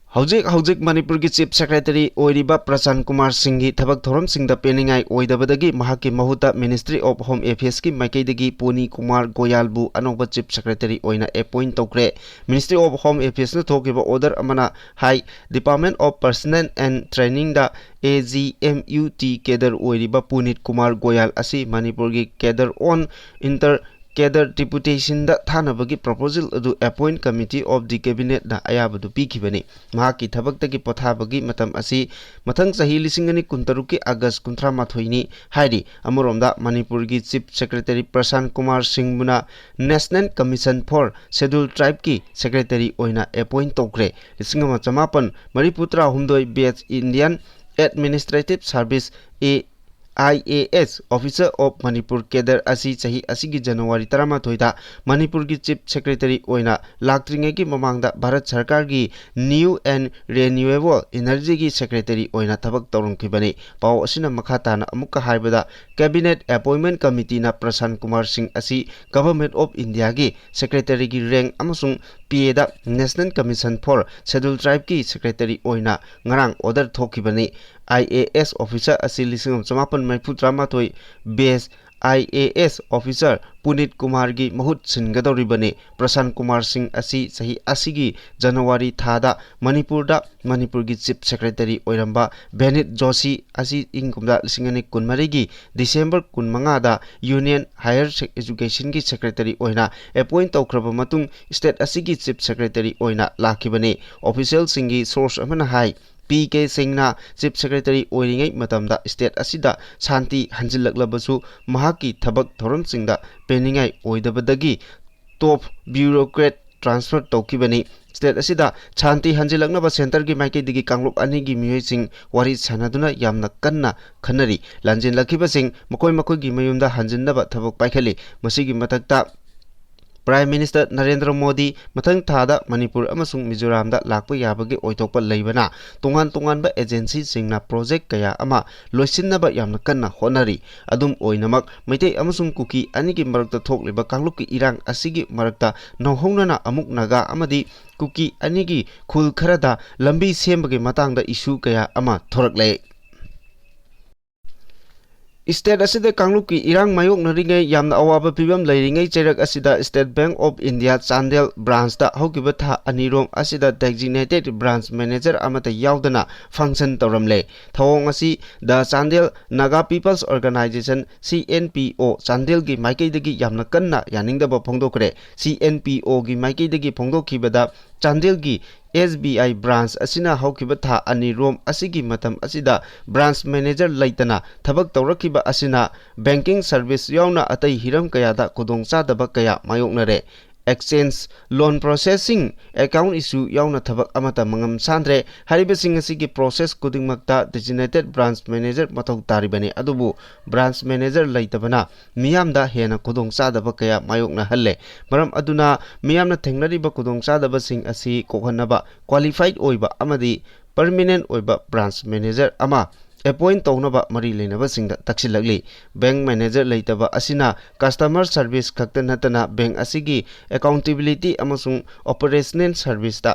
ꯍꯧꯖꯤꯛ ꯍꯧꯖꯤꯛ ꯃꯅꯤꯄꯨꯔꯒꯤ ꯆꯤꯐ ꯁꯦꯀ꯭ꯔꯦꯇꯔꯤ ꯑꯣꯏꯔꯤꯕ ꯄ꯭ꯔꯁꯥꯟ ꯀꯨꯃꯥꯔ ꯁꯤꯡꯒꯤ ꯊꯕꯛ ꯊꯧꯔꯝꯁꯤꯡꯗ ꯄꯦꯟꯅꯤꯡꯉꯥꯏ ꯑꯣꯏꯗꯕꯗꯒꯤ ꯃꯍꯥꯛꯀꯤ ꯃꯍꯨꯠꯇ ꯃꯤꯅꯤꯁꯇ꯭ꯔꯤ ꯑꯣꯐ ꯍꯣꯝ ꯑꯦꯐꯤꯌꯔꯁꯀꯤ ꯃꯥꯏꯀꯩꯗꯒꯤ ꯄꯨꯅꯤ ꯀꯨꯃꯥꯔ ꯒꯣꯌꯥꯜꯕꯨ ꯑꯅꯧꯕ ꯆꯤꯐ ꯁꯦꯀ꯭ꯔꯦꯇꯔꯤ ꯑꯣꯏꯅ ꯑꯦꯄꯣꯏꯟꯠ ꯇꯧꯈ꯭ꯔꯦ꯫ ꯃꯤꯅꯤꯁꯇ꯭ꯔꯤ ꯑꯣꯐ ꯍꯣꯝ ꯑꯦꯐꯤꯌꯔꯁꯅ ꯊꯣꯛꯈꯤꯕ ꯑꯣꯔꯗꯔ ꯑꯃꯅ ꯍꯥꯏ, Department of Personnel and Trainingꯗ A G M U T cadre ꯑꯣꯏꯔꯤꯕ ꯄꯨꯅꯤꯠ ꯀꯨꯃꯥꯔ ꯒꯣꯌꯥꯜ ꯑꯁꯤ ꯃꯅꯤꯄꯨꯔꯒꯤ ꯀꯦꯗꯔ ꯑꯣꯟ ꯏꯟꯇꯔ cadre deputationꯗ ꯊꯥꯅꯕꯒꯤ proposal ꯑꯗꯨ appoint committee of the cabinetꯅ ꯑꯌꯥꯕꯗꯨ ꯄꯤꯈꯤꯕꯅꯤ꯫ ꯃꯍꯥꯛꯀꯤ ꯊꯕꯛꯇꯒꯤ ꯄꯣꯊꯥꯕꯒꯤ ꯃꯇꯝ ꯑꯁꯤ ꯃꯊꯪ ꯆꯍꯤ ꯂꯤꯁꯤꯡ ꯑꯅꯤ ꯀꯨꯟꯇꯔꯨꯛꯀꯤ ꯑꯥꯒꯁ ꯀꯨꯟꯊ꯭ꯔꯥ ꯃꯥꯊꯣꯏꯅꯤ ꯍꯥꯏꯔꯤ꯫ ꯑꯃꯔꯣꯝꯗ ꯃꯅꯤꯄꯨꯔꯒꯤ Chief Secretary ꯄ꯭ꯔꯁꯥꯟ Kumar ꯁꯤꯡꯕꯨꯅ National Commission for Scheduled Tribeꯀꯤ secretary ꯑꯣꯏꯅ appoint ꯇꯧꯈ꯭ꯔꯦ꯫ ꯂꯤꯁꯤꯡ ꯑꯃ ꯆꯃꯥꯄꯟ ꯃꯔꯤꯐꯨ ꯇꯔꯥꯍꯨꯝꯗꯣꯏ batch Indian Administrative Service A I A S officer of Manipur cadre ꯑꯁꯤ ꯆꯍꯤ ꯑꯁꯤꯒꯤ ꯖꯅꯋꯥꯔꯤ ꯇꯔꯥꯃꯥꯊꯣꯏꯗ ꯃꯅꯤꯄꯨꯔꯒꯤ Chief Secretary ꯑꯣꯏꯅ ꯂꯥꯛꯇ꯭ꯔꯤꯉꯩꯒꯤ ꯃꯃꯥꯡꯗ ꯚꯥꯔꯠ ꯁꯔꯀꯥꯔꯒꯤ New and Renewable Energyꯒꯤ secretary ꯑꯣꯏꯅ ꯊꯕꯛ ꯇꯧꯔꯝꯈꯤꯕꯅꯤ꯫ ꯄꯥꯎ ꯑꯁꯤꯅ ꯃꯈꯥ ꯇꯥꯅ ꯑꯃꯨꯛꯀ ꯍꯥꯏꯕꯗ, Cabinet Appointment Committeeꯅ ꯄ꯭ꯔꯁꯥꯟ ꯀꯨꯃꯥꯔ ꯁꯤꯡ ꯑꯁꯤ Government of Indiaꯒꯤ secretaryꯒꯤ rank ꯑꯃꯁꯨꯡ paidꯗ National Commission for Scheduled Tribeꯀꯤ secretary ꯑꯣꯏꯅ ꯉꯔꯥꯡ order ꯊꯣꯛꯈꯤꯕꯅꯤ꯫ I A S officer ꯑꯁꯤ ꯂꯤꯁꯤꯡ ꯑꯃ ꯆꯃꯥꯄꯟ ꯃꯔꯤꯐꯨ ꯇꯔꯥꯃꯥꯊꯣꯏ batch I A S officer ꯄꯨꯅꯤꯠ ꯀꯨꯃꯥꯔꯒꯤ ꯃꯍꯨꯠ ꯁꯤꯟꯒꯗꯧꯔꯤꯕꯅꯤ꯫ ꯄ꯭ꯔꯁꯥꯟ ꯀꯨꯃꯥꯔ ꯁꯤꯡ ꯑꯁꯤ ꯆꯍꯤ ꯑꯁꯤꯒꯤ ꯖꯅꯋꯥꯔꯤ ꯊꯥꯗ ꯃꯅꯤꯄꯨꯔꯗ ꯃꯅꯤꯄꯨꯔꯒꯤ Chief Secretary ꯑꯣꯏꯔꯝꯕ ꯚꯦꯅꯤꯠ ꯖꯣꯁꯤ ꯑꯁꯤ ꯏꯪ ꯀꯨꯝꯖꯥ ꯂꯤꯁꯤꯡ ꯑꯅꯤ ꯀꯨꯟꯃꯔꯤꯒꯤ December ꯀꯨꯟꯃꯉꯥꯗ Union Higher Educationꯒꯤ secretary ꯑꯣꯏꯅ appoint ꯇꯧꯈ꯭ꯔꯕ ꯃꯇꯨꯡ state ꯑꯁꯤꯒꯤ Chief Secretary ꯑꯣꯏꯅ ꯂꯥꯛꯈꯤꯕꯅꯤ꯫ Officialꯁꯤꯡꯒꯤ source ꯑꯃꯅ ꯍꯥꯏ, ꯄꯤ ꯀꯦ ꯁꯤꯡꯅ Chief Secretary ꯑꯣꯏꯔꯤꯉꯩ ꯃꯇꯝꯗ state ꯑꯁꯤꯗ ꯁꯥꯟꯇꯤ ꯍꯟꯖꯤꯜꯂꯛꯂꯕꯁꯨ ꯃꯍꯥꯛꯀꯤ ꯊꯕꯛ ꯊꯧꯔꯝꯁꯤꯡꯗ ꯄꯦꯟꯅꯤꯡꯉꯥꯏ ꯑꯣꯏꯗꯕꯗꯒꯤ top bureaucrat transfer ꯇꯧꯈꯤꯕꯅꯤ꯫ State ꯑꯁꯤꯗ ꯁꯥꯟꯇꯤ ꯍꯟꯖꯤꯜꯂꯛꯅꯕ centreꯒꯤ ꯃꯥꯏꯀꯩꯗꯒꯤ ꯀꯥꯡꯂꯨꯞ ꯑꯅꯤꯒꯤ ꯃꯤꯑꯣꯏꯁꯤꯡ ꯋꯥꯔꯤ ꯁꯥꯟꯅꯗꯨꯅ ꯌꯥꯝꯅ ꯀꯟꯅ ꯈꯟꯅꯔꯤ꯫ ꯂꯥꯟꯖꯦꯜꯂꯛꯈꯤꯕꯁꯤꯡ ꯃꯈꯣꯏ ꯃꯈꯣꯏꯒꯤ ꯃꯌꯨꯝꯗ ꯍꯟꯖꯤꯟꯅꯕ ꯊꯕꯛ ꯄꯥꯏꯈꯠꯂꯤ꯫ ꯃꯁꯤꯒꯤ ꯃꯊꯛꯇ Prime Minister ꯅꯔꯦꯟꯗ꯭ꯔ ꯃꯣꯗꯤ ꯃꯊꯪ ꯊꯥꯗ ꯃꯅꯤꯄꯨꯔ ꯑꯃꯁꯨꯡ ꯃꯤꯖꯣꯔꯥꯝꯗ ꯂꯥꯛꯄ ꯌꯥꯕꯒꯤ ꯑꯣꯏꯊꯣꯛꯄ ꯂꯩꯕꯅ ꯇꯣꯉꯥꯟ ꯇꯣꯉꯥꯟꯕ agencyꯁꯤꯡꯅ project ꯀꯌꯥ ꯑꯃ ꯂꯣꯏꯁꯤꯟꯅꯕ ꯌꯥꯝꯅ ꯀꯟꯅ ꯍꯣꯠꯅꯔꯤ꯫ ꯑꯗꯨꯝ ꯑꯣꯏꯅꯃꯛ, ꯃꯩꯇꯩ ꯑꯃꯁꯨꯡ ꯀꯨꯀꯤ ꯑꯅꯤꯒꯤ ꯃꯔꯛꯇ ꯊꯣꯛꯂꯤꯕ ꯀꯥꯡꯂꯨꯞꯀꯤ ꯏꯔꯥꯡ ꯑꯁꯤꯒꯤ ꯃꯔꯛꯇ ꯅꯧꯍꯧꯅꯅ ꯑꯃꯨꯛ ꯅꯥꯒꯥ ꯑꯃꯗꯤ ꯀꯨꯀꯤ ꯑꯅꯤꯒꯤ ꯈꯨꯜ ꯈꯔꯗ ꯂꯝꯕꯤ ꯁꯦꯝꯕꯒꯤ ꯃꯇꯥꯡꯗ issue ꯀꯌꯥ ꯑꯃ ꯊꯣꯔꯛꯂꯦ꯫ State ꯑꯁꯤꯗ ꯀꯥꯡꯂꯨꯞꯀꯤ ꯏꯔꯥꯡ ꯃꯥꯌꯣꯛꯅꯔꯤꯉꯩ ꯌꯥꯝꯅ ꯑꯋꯥꯕ ꯐꯤꯕꯝ ꯂꯩꯔꯤꯉꯩ ꯆꯩꯔꯛ ꯑꯁꯤꯗ State Bank of India Chandel branch ꯇ ꯍꯧꯈꯤꯕ ꯊꯥ ꯑꯅꯤꯔꯣꯝ ꯑꯁꯤꯗ designated branch manager ꯑꯃꯠꯇ ꯌꯥꯎꯗꯅ function ꯇꯧꯔꯝꯂꯦ꯫ ꯊꯧꯑꯣꯡ ꯑꯁꯤ The Chandel Naga People's Organization, C N P O, ꯆꯥꯟꯗꯦꯜꯒꯤ ꯃꯥꯏꯀꯩꯗꯒꯤ ꯌꯥꯝꯅ ꯀꯟꯅ ꯌꯥꯅꯤꯡꯗꯕ ꯐꯣꯡꯗꯣꯛꯈ꯭ꯔꯦ꯫ C N P O ꯒꯤ ꯃꯥꯏꯀꯩꯗꯒꯤ ꯐꯣꯡꯗꯣꯛꯈꯤꯕꯗ, ꯆꯥꯟꯗꯦꯜꯒꯤ S B I branch ꯑꯁꯤꯅ ꯍꯧꯈꯤꯕ ꯊꯥ ꯑꯅꯤꯔꯣꯝ ꯑꯁꯤꯒꯤ ꯃꯇꯝ ꯑꯁꯤꯗ branch manager ꯂꯩꯇꯅ ꯊꯕꯛ ꯇꯧꯔꯛꯈꯤꯕ ꯑꯁꯤꯅ banking service ꯌꯥꯎꯅ ꯑꯇꯩ ꯍꯤꯔꯝ ꯀꯌꯥꯗ ꯈꯨꯗꯣꯡꯆꯥꯗꯕ ꯀꯌꯥ ꯃꯥꯌꯣꯛꯅꯔꯦ꯫ Exchange, loan processing, account issue ꯌꯥꯎꯅ ꯊꯕꯛ ꯑꯃꯠꯇ ꯃꯉꯝ ꯁꯥꯟꯗ꯭ꯔꯦ꯫ ꯍꯥꯏꯔꯤꯕꯁꯤꯡ ꯑꯁꯤꯒꯤ process ꯈꯨꯗꯤꯡꯃꯛꯇ designated branch manager ꯃꯊꯧ ꯇꯥꯔꯤꯕꯅꯤ, ꯑꯗꯨꯕꯨ branch manager ꯂꯩꯇꯕꯅ ꯃꯤꯌꯥꯝꯗ ꯍꯦꯟꯅ ꯈꯨꯗꯣꯡꯆꯥꯗꯕ ꯀꯌꯥ ꯃꯥꯌꯣꯛꯅꯍꯜꯂꯦ꯫ ꯃꯔꯝ ꯑꯗꯨꯅ ꯃꯤꯌꯥꯝꯅ ꯊꯦꯡꯅꯔꯤꯕ ꯈꯨꯗꯣꯡꯆꯥꯗꯕꯁꯤꯡ ꯑꯁꯤ ꯀꯣꯛꯍꯟꯅꯕ qualified ꯑꯣꯏꯕ ꯑꯃꯗꯤ permanent ꯑꯣꯏꯕ branch manager ꯑꯃ appoint ꯇꯧꯅꯕ ꯃꯔꯤ ꯂꯩꯅꯕꯁꯤꯡꯗ ꯇꯛꯁꯤꯜꯂꯛꯂꯤ꯫ Bank manager ꯂꯩꯇꯕ ꯑꯁꯤꯅ customer service ꯈꯛꯇ ꯅꯠꯇꯅ bank ꯑꯁꯤꯒꯤ accountability ꯑꯃꯁꯨꯡ operational service ꯇ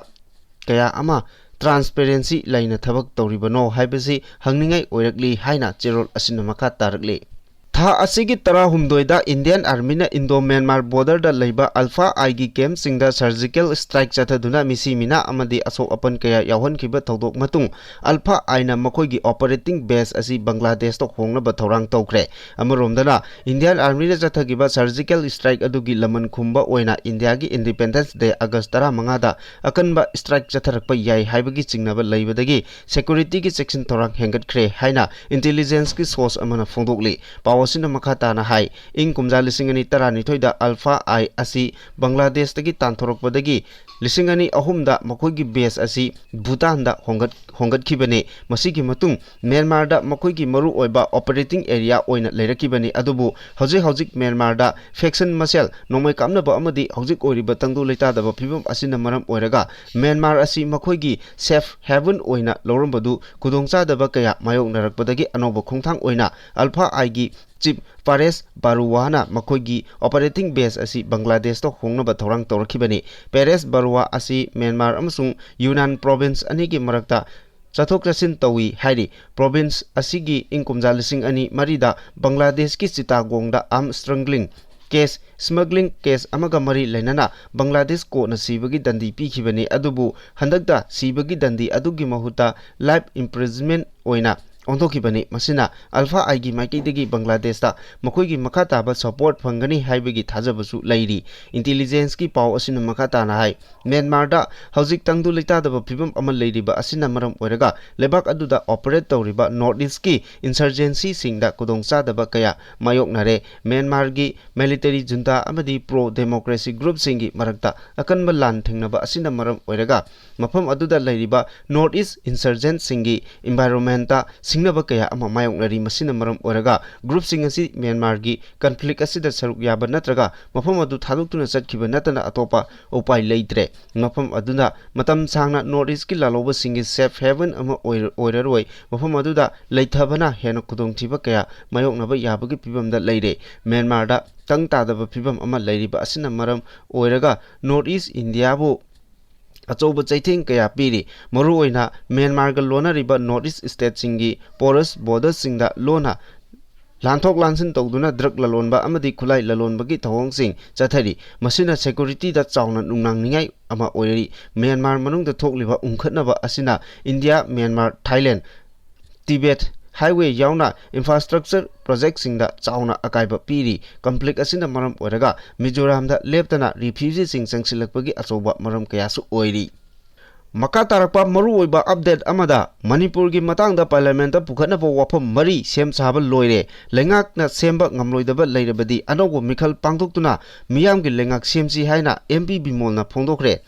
ꯀꯌꯥ ꯑꯃ transparency ꯂꯩꯅ ꯊꯕꯛ ꯇꯧꯔꯤꯕꯅꯣ ꯍꯥꯏꯕꯁꯤ ꯍꯪꯅꯤꯡꯉꯥꯏ ꯑꯣꯏꯔꯛꯂꯤ ꯍꯥꯏꯅ ꯆꯦꯔꯣꯜ ꯑꯁꯤꯅ ꯃꯈꯥ ꯇꯥꯔꯛꯂꯤ꯫ ꯊꯥ ꯑꯁꯤꯒꯤ ꯇꯔꯥꯍꯨꯝꯗꯣꯏꯗ Indian Army ꯅ Indo Myanmar border ꯗ ꯂꯩꯕ Alpha I ꯒꯤ camp ꯁꯤꯡꯗ surgical strike ꯆꯠꯊꯗꯨꯅ ꯃꯤꯁꯤ ꯃꯤꯅꯥ ꯑꯃꯗꯤ ꯑꯁꯣꯛ ꯑꯄꯟ ꯀꯌꯥ ꯌꯥꯎꯍꯟꯈꯤꯕ ꯊꯧꯗꯣꯛ ꯃꯇꯨꯡ, Alpha I ꯅ ꯃꯈꯣꯏꯒꯤ operating base ꯑꯁꯤ ꯕꯪꯒ꯭ꯂꯥꯗꯦꯁꯇ ꯍꯣꯡꯅꯕ ꯊꯧꯔꯥꯡ ꯇꯧꯈ꯭ꯔꯦ꯫ ꯑꯃꯔꯣꯝꯗꯅ, Indian Army ꯅ ꯆꯠꯊꯈꯤꯕ surgical strike ꯑꯗꯨꯒꯤ ꯂꯃꯟ ꯈꯨꯝꯕ ꯑꯣꯏꯅ ꯏꯟꯗꯤꯌꯥꯒꯤ Independence Day August ꯇꯔꯥꯃꯉꯥꯗ ꯑꯀꯟꯕ strike ꯆꯠꯊꯔꯛꯄ ꯌꯥꯏ ꯍꯥꯏꯕꯒꯤ ꯆꯤꯡꯅꯕ ꯂꯩꯕꯗꯒꯤ security ꯒꯤ ꯆꯦꯛꯁꯤꯟ ꯊꯧꯔꯥꯡ ꯍꯦꯟꯒꯠꯈ꯭ꯔꯦ ꯍꯥꯏꯅ intelligence ꯀꯤ source ꯑꯃꯅ ꯐꯣꯡꯗꯣꯛꯂꯤ꯫ ꯄꯥꯎ ꯑꯁꯤꯅ ꯃꯈꯥ ꯇꯥꯅ ꯍꯥꯏ, ꯏꯪ ꯀꯨꯝꯖꯥ ꯂꯤꯁꯤꯡ ꯑꯅꯤ ꯇꯔꯥꯅꯤꯊꯣꯏꯗ Alpha I ꯑꯁꯤ ꯕꯪꯒ꯭ꯂꯥꯗꯦꯁꯇꯒꯤ ꯇꯥꯟꯊꯣꯔꯛꯄꯗꯒꯤ ꯂꯤꯁꯤꯡ ꯑꯅꯤ ꯑꯍꯨꯝꯗ ꯃꯈꯣꯏꯒꯤ base ꯑꯁꯤ ꯚꯨꯇꯥꯟꯗ ꯍꯣꯡꯒꯠ-, ꯍꯣꯡꯒꯠꯈꯤꯕꯅꯤ꯫ ꯃꯁꯤꯒꯤ ꯃꯇꯨꯡ ꯃ꯭ꯌꯥꯟꯃꯥꯔꯗ ꯃꯈꯣꯏꯒꯤ ꯃꯔꯨꯑꯣꯏꯕ operating area ꯑꯣꯏꯅ ꯂꯩꯔꯛꯈꯤꯕꯅꯤ꯫ ꯑꯗꯨꯕꯨ ꯍꯧꯖꯤꯛ ꯍꯧꯖꯤꯛ ꯃ꯭ꯌꯥꯟꯃꯥꯔꯗ faction ꯃꯁꯦꯜ ꯅꯣꯡꯃꯩ ꯀꯥꯞꯅꯕ ꯑꯃꯗꯤ ꯍꯧꯖꯤꯛ ꯑꯣꯏꯔꯤꯕ ꯇꯪꯗꯨ ꯂꯩꯇꯥꯗꯕ ꯐꯤꯕꯝ ꯑꯁꯤꯅ ꯃꯔꯝ ꯑꯣꯏꯔꯒ ꯃ꯭ꯌꯥꯟꯃꯥꯔ ꯑꯁꯤ ꯃꯈꯣꯏꯒꯤ safe haven ꯑꯣꯏꯅ ꯂꯧꯔꯝꯕꯗꯨ ꯈꯨꯗꯣꯡꯆꯥꯗꯕ ꯀꯌꯥ ꯃꯥꯌꯣꯛꯅꯔꯛꯄꯗꯒꯤ ꯑꯅꯧꯕ ꯈꯣꯡꯊꯥꯡ ꯑꯣꯏꯅ Alpha I ꯒꯤ chief ꯄꯥꯔꯦꯁ ꯕꯥꯔꯨꯋꯥꯅ ꯃꯈꯣꯏꯒꯤ operating base ꯑꯁꯤ ꯕꯪꯒ꯭ꯂꯥꯗꯦꯁꯇ ꯍꯣꯡꯅꯕ ꯊꯧꯔꯥꯡ ꯇꯧꯔꯛꯈꯤꯕꯅꯤ꯫ ꯄꯦꯔꯦꯁ ꯕꯥꯔꯨꯋꯥ ꯑꯁꯤ ꯃ꯭ꯌꯥꯟꯃꯥꯔ ꯑꯃꯁꯨꯡ ꯌꯨꯅꯥꯟ province ꯑꯅꯤꯒꯤ ꯃꯔꯛꯇ ꯆꯠꯊꯣꯛ ꯆꯠꯁꯤꯟ ꯇꯧꯏ ꯍꯥꯏꯔꯤ꯫ ꯄ꯭ꯔꯣꯚꯤꯟꯁ ꯑꯁꯤꯒꯤ ꯏꯪ ꯀꯨꯝꯖꯥ ꯂꯤꯁꯤꯡ ꯑꯅꯤ ꯃꯔꯤꯗ ꯕꯪꯒ꯭ꯂꯥꯗꯦꯁꯀꯤ ꯆꯤꯇꯥꯒꯣꯡꯗ ꯑꯥꯔꯝ ꯁ꯭ꯃꯒ꯭ꯂꯤꯡ ꯀꯦꯁ, ꯁ꯭ꯃꯒ꯭ꯂꯤꯡ ꯀꯦꯁ ꯑꯃꯒ ꯃꯔꯤ ꯂꯩꯅꯅ ꯕꯪꯒ꯭ꯂꯥꯗꯦꯁ ꯀꯣꯔꯠꯅ ꯁꯤꯕꯒꯤ ꯗꯟꯗꯤ ꯄꯤꯈꯤꯕꯅꯤ꯫ ꯑꯗꯨꯕꯨ ꯍꯟꯗꯛꯇ ꯁꯤꯕꯒꯤ ꯗꯟꯗꯤ ꯑꯗꯨꯒꯤ ꯃꯍꯨꯠꯇ ꯂꯥꯏꯐ ꯏꯝꯄ꯭ꯔꯤꯖꯟꯃꯦꯟ ꯑꯣꯏꯅ ꯑꯣꯟꯊꯣꯛꯈꯤꯕꯅꯤ꯫ ꯃꯁꯤꯅ ꯑꯜꯐꯥ ꯑꯥꯏꯒꯤ ꯃꯥꯏꯀꯩꯗꯒꯤ ꯕꯪꯒ꯭ꯂꯥꯗꯦꯁꯇ ꯃꯈꯣꯏꯒꯤ ꯃꯈꯥ ꯇꯥꯕ ꯁꯄꯣꯔꯠ ꯐꯪꯒꯅꯤ ꯍꯥꯏꯕꯒꯤ ꯊꯥꯖꯕꯁꯨ ꯂꯩꯔꯤ꯫ ꯏꯟꯇꯦꯂꯤꯖꯦꯟꯁꯀꯤ ꯄꯥꯎ ꯑꯁꯤꯅ ꯃꯈꯥ ꯇꯥꯅ ꯍꯥꯏ, ꯃ꯭ꯌꯥꯟꯃꯥꯔꯗ ꯍꯧꯖꯤꯛ ꯇꯪꯗꯨ ꯂꯩꯇꯥꯗꯕ ꯐꯤꯕꯝ ꯑꯃ ꯂꯩꯔꯤꯕ ꯑꯁꯤꯅ ꯃꯔꯝ ꯑꯣꯏꯔꯒ ꯂꯩꯕꯥꯛ ꯑꯗꯨꯗ ꯑꯣꯄꯔꯦꯠ ꯇꯧꯔꯤꯕ ꯅꯣꯔꯠ ꯏꯁꯀꯤ ꯏꯟꯁꯔꯖꯦꯟꯁꯤꯁꯤꯡꯗ ꯈꯨꯗꯣꯡꯆꯥꯗꯕ ꯀꯌꯥ ꯃꯥꯌꯣꯛꯅꯔꯦ꯫ ꯃ꯭ꯌꯥꯟꯃꯥꯔꯒꯤ ꯃꯤꯂꯤꯇꯔꯤ ꯖꯨꯟꯇꯥ ꯑꯃꯗꯤ ꯄ꯭ꯔꯣ ꯗꯦꯃꯣꯀ꯭ꯔꯦꯁꯤ ꯒ꯭ꯔꯨꯞꯁꯤꯡꯒꯤ ꯃꯔꯛꯇ ꯑꯀꯟꯕ ꯂꯥꯟ ꯊꯦꯡꯅꯕ ꯑꯁꯤꯅ ꯃꯔꯝ ꯑꯣꯏꯔꯒ ꯃꯐꯝ ꯑꯗꯨꯗ ꯂꯩꯔꯤꯕ ꯅꯣꯔꯠ ꯏꯁ ꯏꯟꯁꯔꯖꯦꯟꯠꯁꯤꯡꯒꯤ ꯏꯟꯚꯥꯏꯔꯣꯟꯃꯦꯟꯇ ꯁꯤꯡꯅꯕ ꯀꯌꯥ ꯑꯃ ꯃꯥꯌꯣꯛꯅꯔꯤ꯫ ꯃꯁꯤꯅ ꯃꯔꯝ ꯑꯣꯏꯔꯒ ꯒ꯭ꯔꯨꯞꯁꯤꯡ ꯑꯁꯤ ꯃ꯭ꯌꯥꯟꯃꯥꯔꯒꯤ ꯀꯟꯐ꯭ꯂꯤꯛ ꯑꯁꯤꯗ ꯁꯔꯨꯛ ꯌꯥꯕ ꯅꯠꯇ꯭ꯔꯒ ꯃꯐꯝ ꯑꯗꯨ ꯊꯥꯗꯣꯛꯇꯨꯅ ꯆꯠꯈꯤꯕ ꯅꯠꯇꯅ ꯑꯇꯣꯞꯄ ꯎꯄꯥꯏ ꯂꯩꯇ꯭ꯔꯦ꯫ ꯃꯐꯝ ꯑꯗꯨꯅ ꯃꯇꯝ ꯁꯥꯡꯅ ꯅꯣꯔꯠ ꯏꯁꯀꯤ ꯂꯥꯜꯍꯧꯕꯁꯤꯡꯒꯤ ꯁꯦꯐ ꯍꯦꯚꯟ ꯑꯃ ꯑꯣꯏꯔ-, ꯑꯣꯏꯔꯔꯣꯏ꯫ ꯃꯐꯝ ꯑꯗꯨꯗ ꯂꯩꯊꯕꯅ ꯍꯦꯟꯅ ꯈꯨꯗꯣꯡꯊꯤꯕ ꯀꯌꯥ ꯃꯥꯌꯣꯛꯅꯕ ꯌꯥꯕꯒꯤ ꯐꯤꯕꯝꯗ ꯂꯩꯔꯦ꯫ ꯃ꯭ꯌꯥꯟꯃꯥꯔꯗ ꯇꯪ ꯇꯥꯗꯕ ꯐꯤꯕꯝ ꯑꯃ ꯂꯩꯔꯤꯕ ꯑꯁꯤꯅ ꯃꯔꯝ ꯑꯣꯏꯔꯒ ꯅꯣꯔꯠ ꯏꯁ ꯏꯟꯗꯤꯌꯥꯕꯨ ꯑꯆꯧꯕ ꯆꯩꯊꯦꯡ ꯀꯌꯥ ꯄꯤꯔꯤ꯫ ꯃꯔꯨꯑꯣꯏꯅ ꯃ꯭ꯌꯥꯟꯃꯥꯔꯒ ꯂꯣꯟꯅꯔꯤꯕ ꯅꯣꯔꯠ ꯏꯁ ꯁ꯭ꯇꯦꯠꯁꯤꯡꯒꯤ ꯄꯣꯔꯁ ꯕꯣꯔꯗꯔꯁꯤꯡꯗ ꯂꯣꯟꯅ ꯂꯥꯟꯊꯣꯛ ꯂꯥꯟꯁꯤꯟ ꯇꯧꯗꯨꯅ ꯗ꯭ꯔꯒ ꯂꯂꯣꯟꯕ ꯑꯃꯗꯤ ꯈꯨꯠꯂꯥꯏ ꯂꯂꯣꯟꯕꯒꯤ ꯊꯧꯑꯣꯡꯁꯤꯡ ꯆꯠꯊꯔꯤ꯫ ꯃꯁꯤꯅ ꯁꯦꯀ꯭ꯌꯨꯔꯤꯇꯤꯗ ꯆꯥꯎꯅ ꯅꯨꯡꯅꯥꯡꯅꯤꯡꯉꯥꯏ ꯑꯃ ꯑꯣꯏꯔꯤ꯫ ꯃ꯭ꯌꯥꯟꯃꯥꯔ ꯃꯅꯨꯡꯗ ꯊꯣꯛꯂꯤꯕ ꯎꯪꯈꯠꯅꯕ ꯑꯁꯤꯅ India, Myanmar, Thailand, Tibet highway ꯌꯥꯎꯅ ꯏꯟꯐ꯭ꯔꯥꯁ꯭ꯇ꯭ꯔꯛꯆꯔ ꯄ꯭ꯔꯣꯖꯦꯛꯁꯤꯡꯗ ꯆꯥꯎꯅ ꯑꯀꯥꯏꯕ ꯄꯤꯔꯤ꯫ ꯀꯟꯐ꯭ꯂꯤꯛ ꯑꯁꯤꯅ ꯃꯔꯝ ꯑꯣꯏꯔꯒ ꯃꯤꯖꯣꯔꯥꯝꯗ ꯂꯦꯞꯇꯅ ꯔꯤꯐ꯭ꯌꯨꯖꯤꯁꯤꯡ ꯆꯪꯁꯤꯜꯂꯛꯄꯒꯤ ꯑꯆꯧꯕ ꯃꯔꯝ ꯀꯌꯥꯁꯨ ꯑꯣꯏꯔꯤ꯫ ꯃꯈꯥ ꯇꯥꯔꯛꯄ ꯃꯔꯨꯑꯣꯏꯕ ꯑꯞꯗꯦꯠ ꯑꯃꯗ, ꯃꯅꯤꯄꯨꯔꯒꯤ ꯃꯇꯥꯡꯗ ꯄꯥꯔꯂꯤꯌꯥꯃꯦꯟꯠꯇ ꯄꯨꯈꯠꯅꯕ ꯋꯥꯐꯝ ꯃꯔꯤ ꯁꯦꯝ ꯁꯥꯕ ꯂꯣꯏꯔꯦ꯫ ꯂꯩꯉꯥꯛꯅ ꯁꯦꯝꯕ ꯉꯝꯂꯣꯏꯗꯕ ꯂꯩꯔꯕꯗꯤ ꯑꯅꯧꯕ ꯃꯤꯈꯜ ꯄꯥꯡꯊꯣꯛꯇꯨꯅ ꯃꯤꯌꯥꯝꯒꯤ ꯂꯩꯉꯥꯛ ꯁꯦꯝꯁꯤ ꯍꯥꯏꯅ ꯑꯦꯝ ꯄꯤ ꯕꯤꯃꯣꯜꯅ ꯐꯣꯡꯗꯣꯛꯈ꯭ꯔꯦ꯫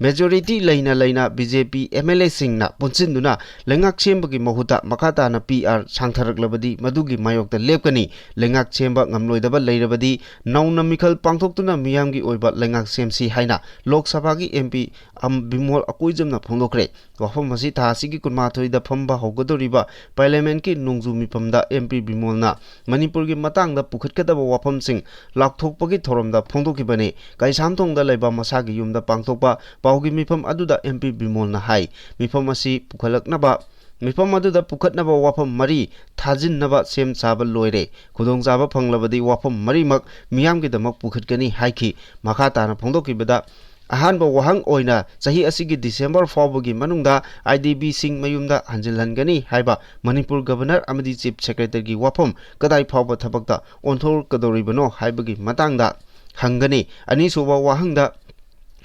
ꯃꯦꯖꯣꯔꯤꯇꯤ ꯂꯩꯅ ꯂꯩꯅ B J P M L ꯑꯦꯁꯤꯡꯅ ꯄꯨꯟꯁꯤꯟꯗꯨꯅ ꯂꯩꯉꯥꯛ ꯁꯦꯝꯕꯒꯤ ꯃꯍꯨꯠꯇ ꯃꯈꯥ ꯇꯥꯅ ꯄꯤ ꯑꯥꯔ ꯁꯥꯡꯊꯔꯛꯂꯕꯗꯤ ꯃꯗꯨꯒꯤ ꯃꯥꯌꯣꯛꯇ ꯂꯦꯞꯀꯅꯤ꯫ ꯂꯩꯉꯥꯛ ꯁꯦꯝꯕ ꯉꯝꯂꯣꯏꯗꯕ ꯂꯩꯔꯕꯗꯤ ꯅꯧꯅ ꯃꯤꯈꯜ ꯄꯥꯡꯊꯣꯛꯇꯨꯅ ꯃꯤꯌꯥꯝꯒꯤ ꯑꯣꯏꯕ ꯂꯩꯉꯥꯛ ꯁꯦꯝꯁꯤ ꯍꯥꯏꯅ ꯂꯣꯛ ꯁꯚꯥꯒꯤ ꯑꯦꯝ ꯄꯤ ꯑꯝ-, ꯕꯤꯃꯣꯜ ꯑꯀꯣꯏꯖꯝꯅ ꯐꯣꯡꯗꯣꯛꯈ꯭ꯔꯦ꯫ ꯋꯥꯐꯝ ꯑꯁꯤ ꯊꯥ ꯑꯁꯤꯒꯤ ꯀꯨꯟꯃꯥꯊꯣꯏꯗ ꯐꯝꯕ ꯍꯧꯒꯗꯧꯔꯤꯕ ꯄꯥꯔꯂꯤꯌꯥꯃꯦꯟꯠꯀꯤ ꯅꯣꯡꯖꯨ ꯃꯤꯐꯝꯗ ꯑꯦꯝ ꯄꯤ ꯕꯤꯃꯣꯜꯅ ꯃꯅꯤꯄꯨꯔꯒꯤ ꯃꯇꯥꯡꯗ ꯄꯨꯈꯠꯀꯗꯕ ꯋꯥꯐꯝꯁꯤꯡ ꯂꯥꯎꯊꯣꯛꯄꯒꯤ ꯊꯧꯔꯝꯗ ꯐꯣꯡꯗꯣꯛꯈꯤꯕꯅꯤ꯫ ꯀꯩꯁꯥꯝꯊꯣꯡꯗ ꯂꯩꯕ ꯃꯁꯥꯒꯤ ꯌꯨꯝꯗ ꯄꯥꯡꯊꯣꯛꯄ ꯄꯥꯎꯒꯤ ꯃꯤꯐꯝ ꯑꯗꯨꯗ ꯑꯦꯝ ꯄꯤ ꯕꯤꯃꯣꯜꯅ ꯍꯥꯏ, ꯃꯤꯐꯝ ꯑꯁꯤ ꯄꯨꯈꯠꯂꯛꯅꯕ, ꯃꯤꯐꯝ ꯑꯗꯨꯗ ꯄꯨꯈꯠꯅꯕ ꯋꯥꯐꯝ ꯃꯔꯤ ꯊꯥꯖꯤꯟꯅꯕ ꯁꯦꯝ ꯁꯥꯕ ꯂꯣꯏꯔꯦ꯫ ꯈꯨꯗꯣꯡꯆꯥꯕ ꯐꯪꯂꯕꯗꯤ ꯋꯥꯐꯝ ꯃꯔꯤꯃꯛ ꯃꯤꯌꯥꯝꯒꯤꯗꯃꯛ ꯄꯨꯈꯠꯀꯅꯤ ꯍꯥꯏꯈꯤ꯫ ꯃꯈꯥ ꯇꯥꯅ ꯐꯣꯡꯗꯣꯛꯈꯤꯕꯗ, ꯑꯍꯥꯟꯕ ꯋꯥꯍꯪ ꯑꯣꯏꯅ ꯆꯍꯤ ꯑꯁꯤꯒꯤ ꯗꯤꯁꯦꯝꯕꯔ ꯐꯥꯎꯕꯒꯤ ꯃꯅꯨꯡꯗ ꯑꯥꯏ ꯗꯤ ꯕꯤꯁꯤꯡ ꯃꯌꯨꯝꯗ ꯍꯟꯖꯤꯜꯍꯟꯒꯅꯤ ꯍꯥꯏꯕ ꯃꯅꯤꯄꯨꯔ ꯒꯕꯔꯅꯔ ꯑꯃꯗꯤ ꯆꯤꯐ ꯁꯦꯀ꯭ꯔꯦꯇꯔꯤꯒꯤ ꯋꯥꯐꯝ ꯀꯗꯥꯏ ꯐꯥꯎꯕ ꯊꯕꯛꯇ ꯑꯣꯟꯊꯣꯛꯀꯗꯧꯔꯤꯕꯅꯣ ꯍꯥꯏꯕꯒꯤ ꯃꯇꯥꯡꯗ ꯍꯪꯒꯅꯤ꯫ ꯑꯅꯤꯁꯨꯕ ꯋꯥꯍꯪꯗ,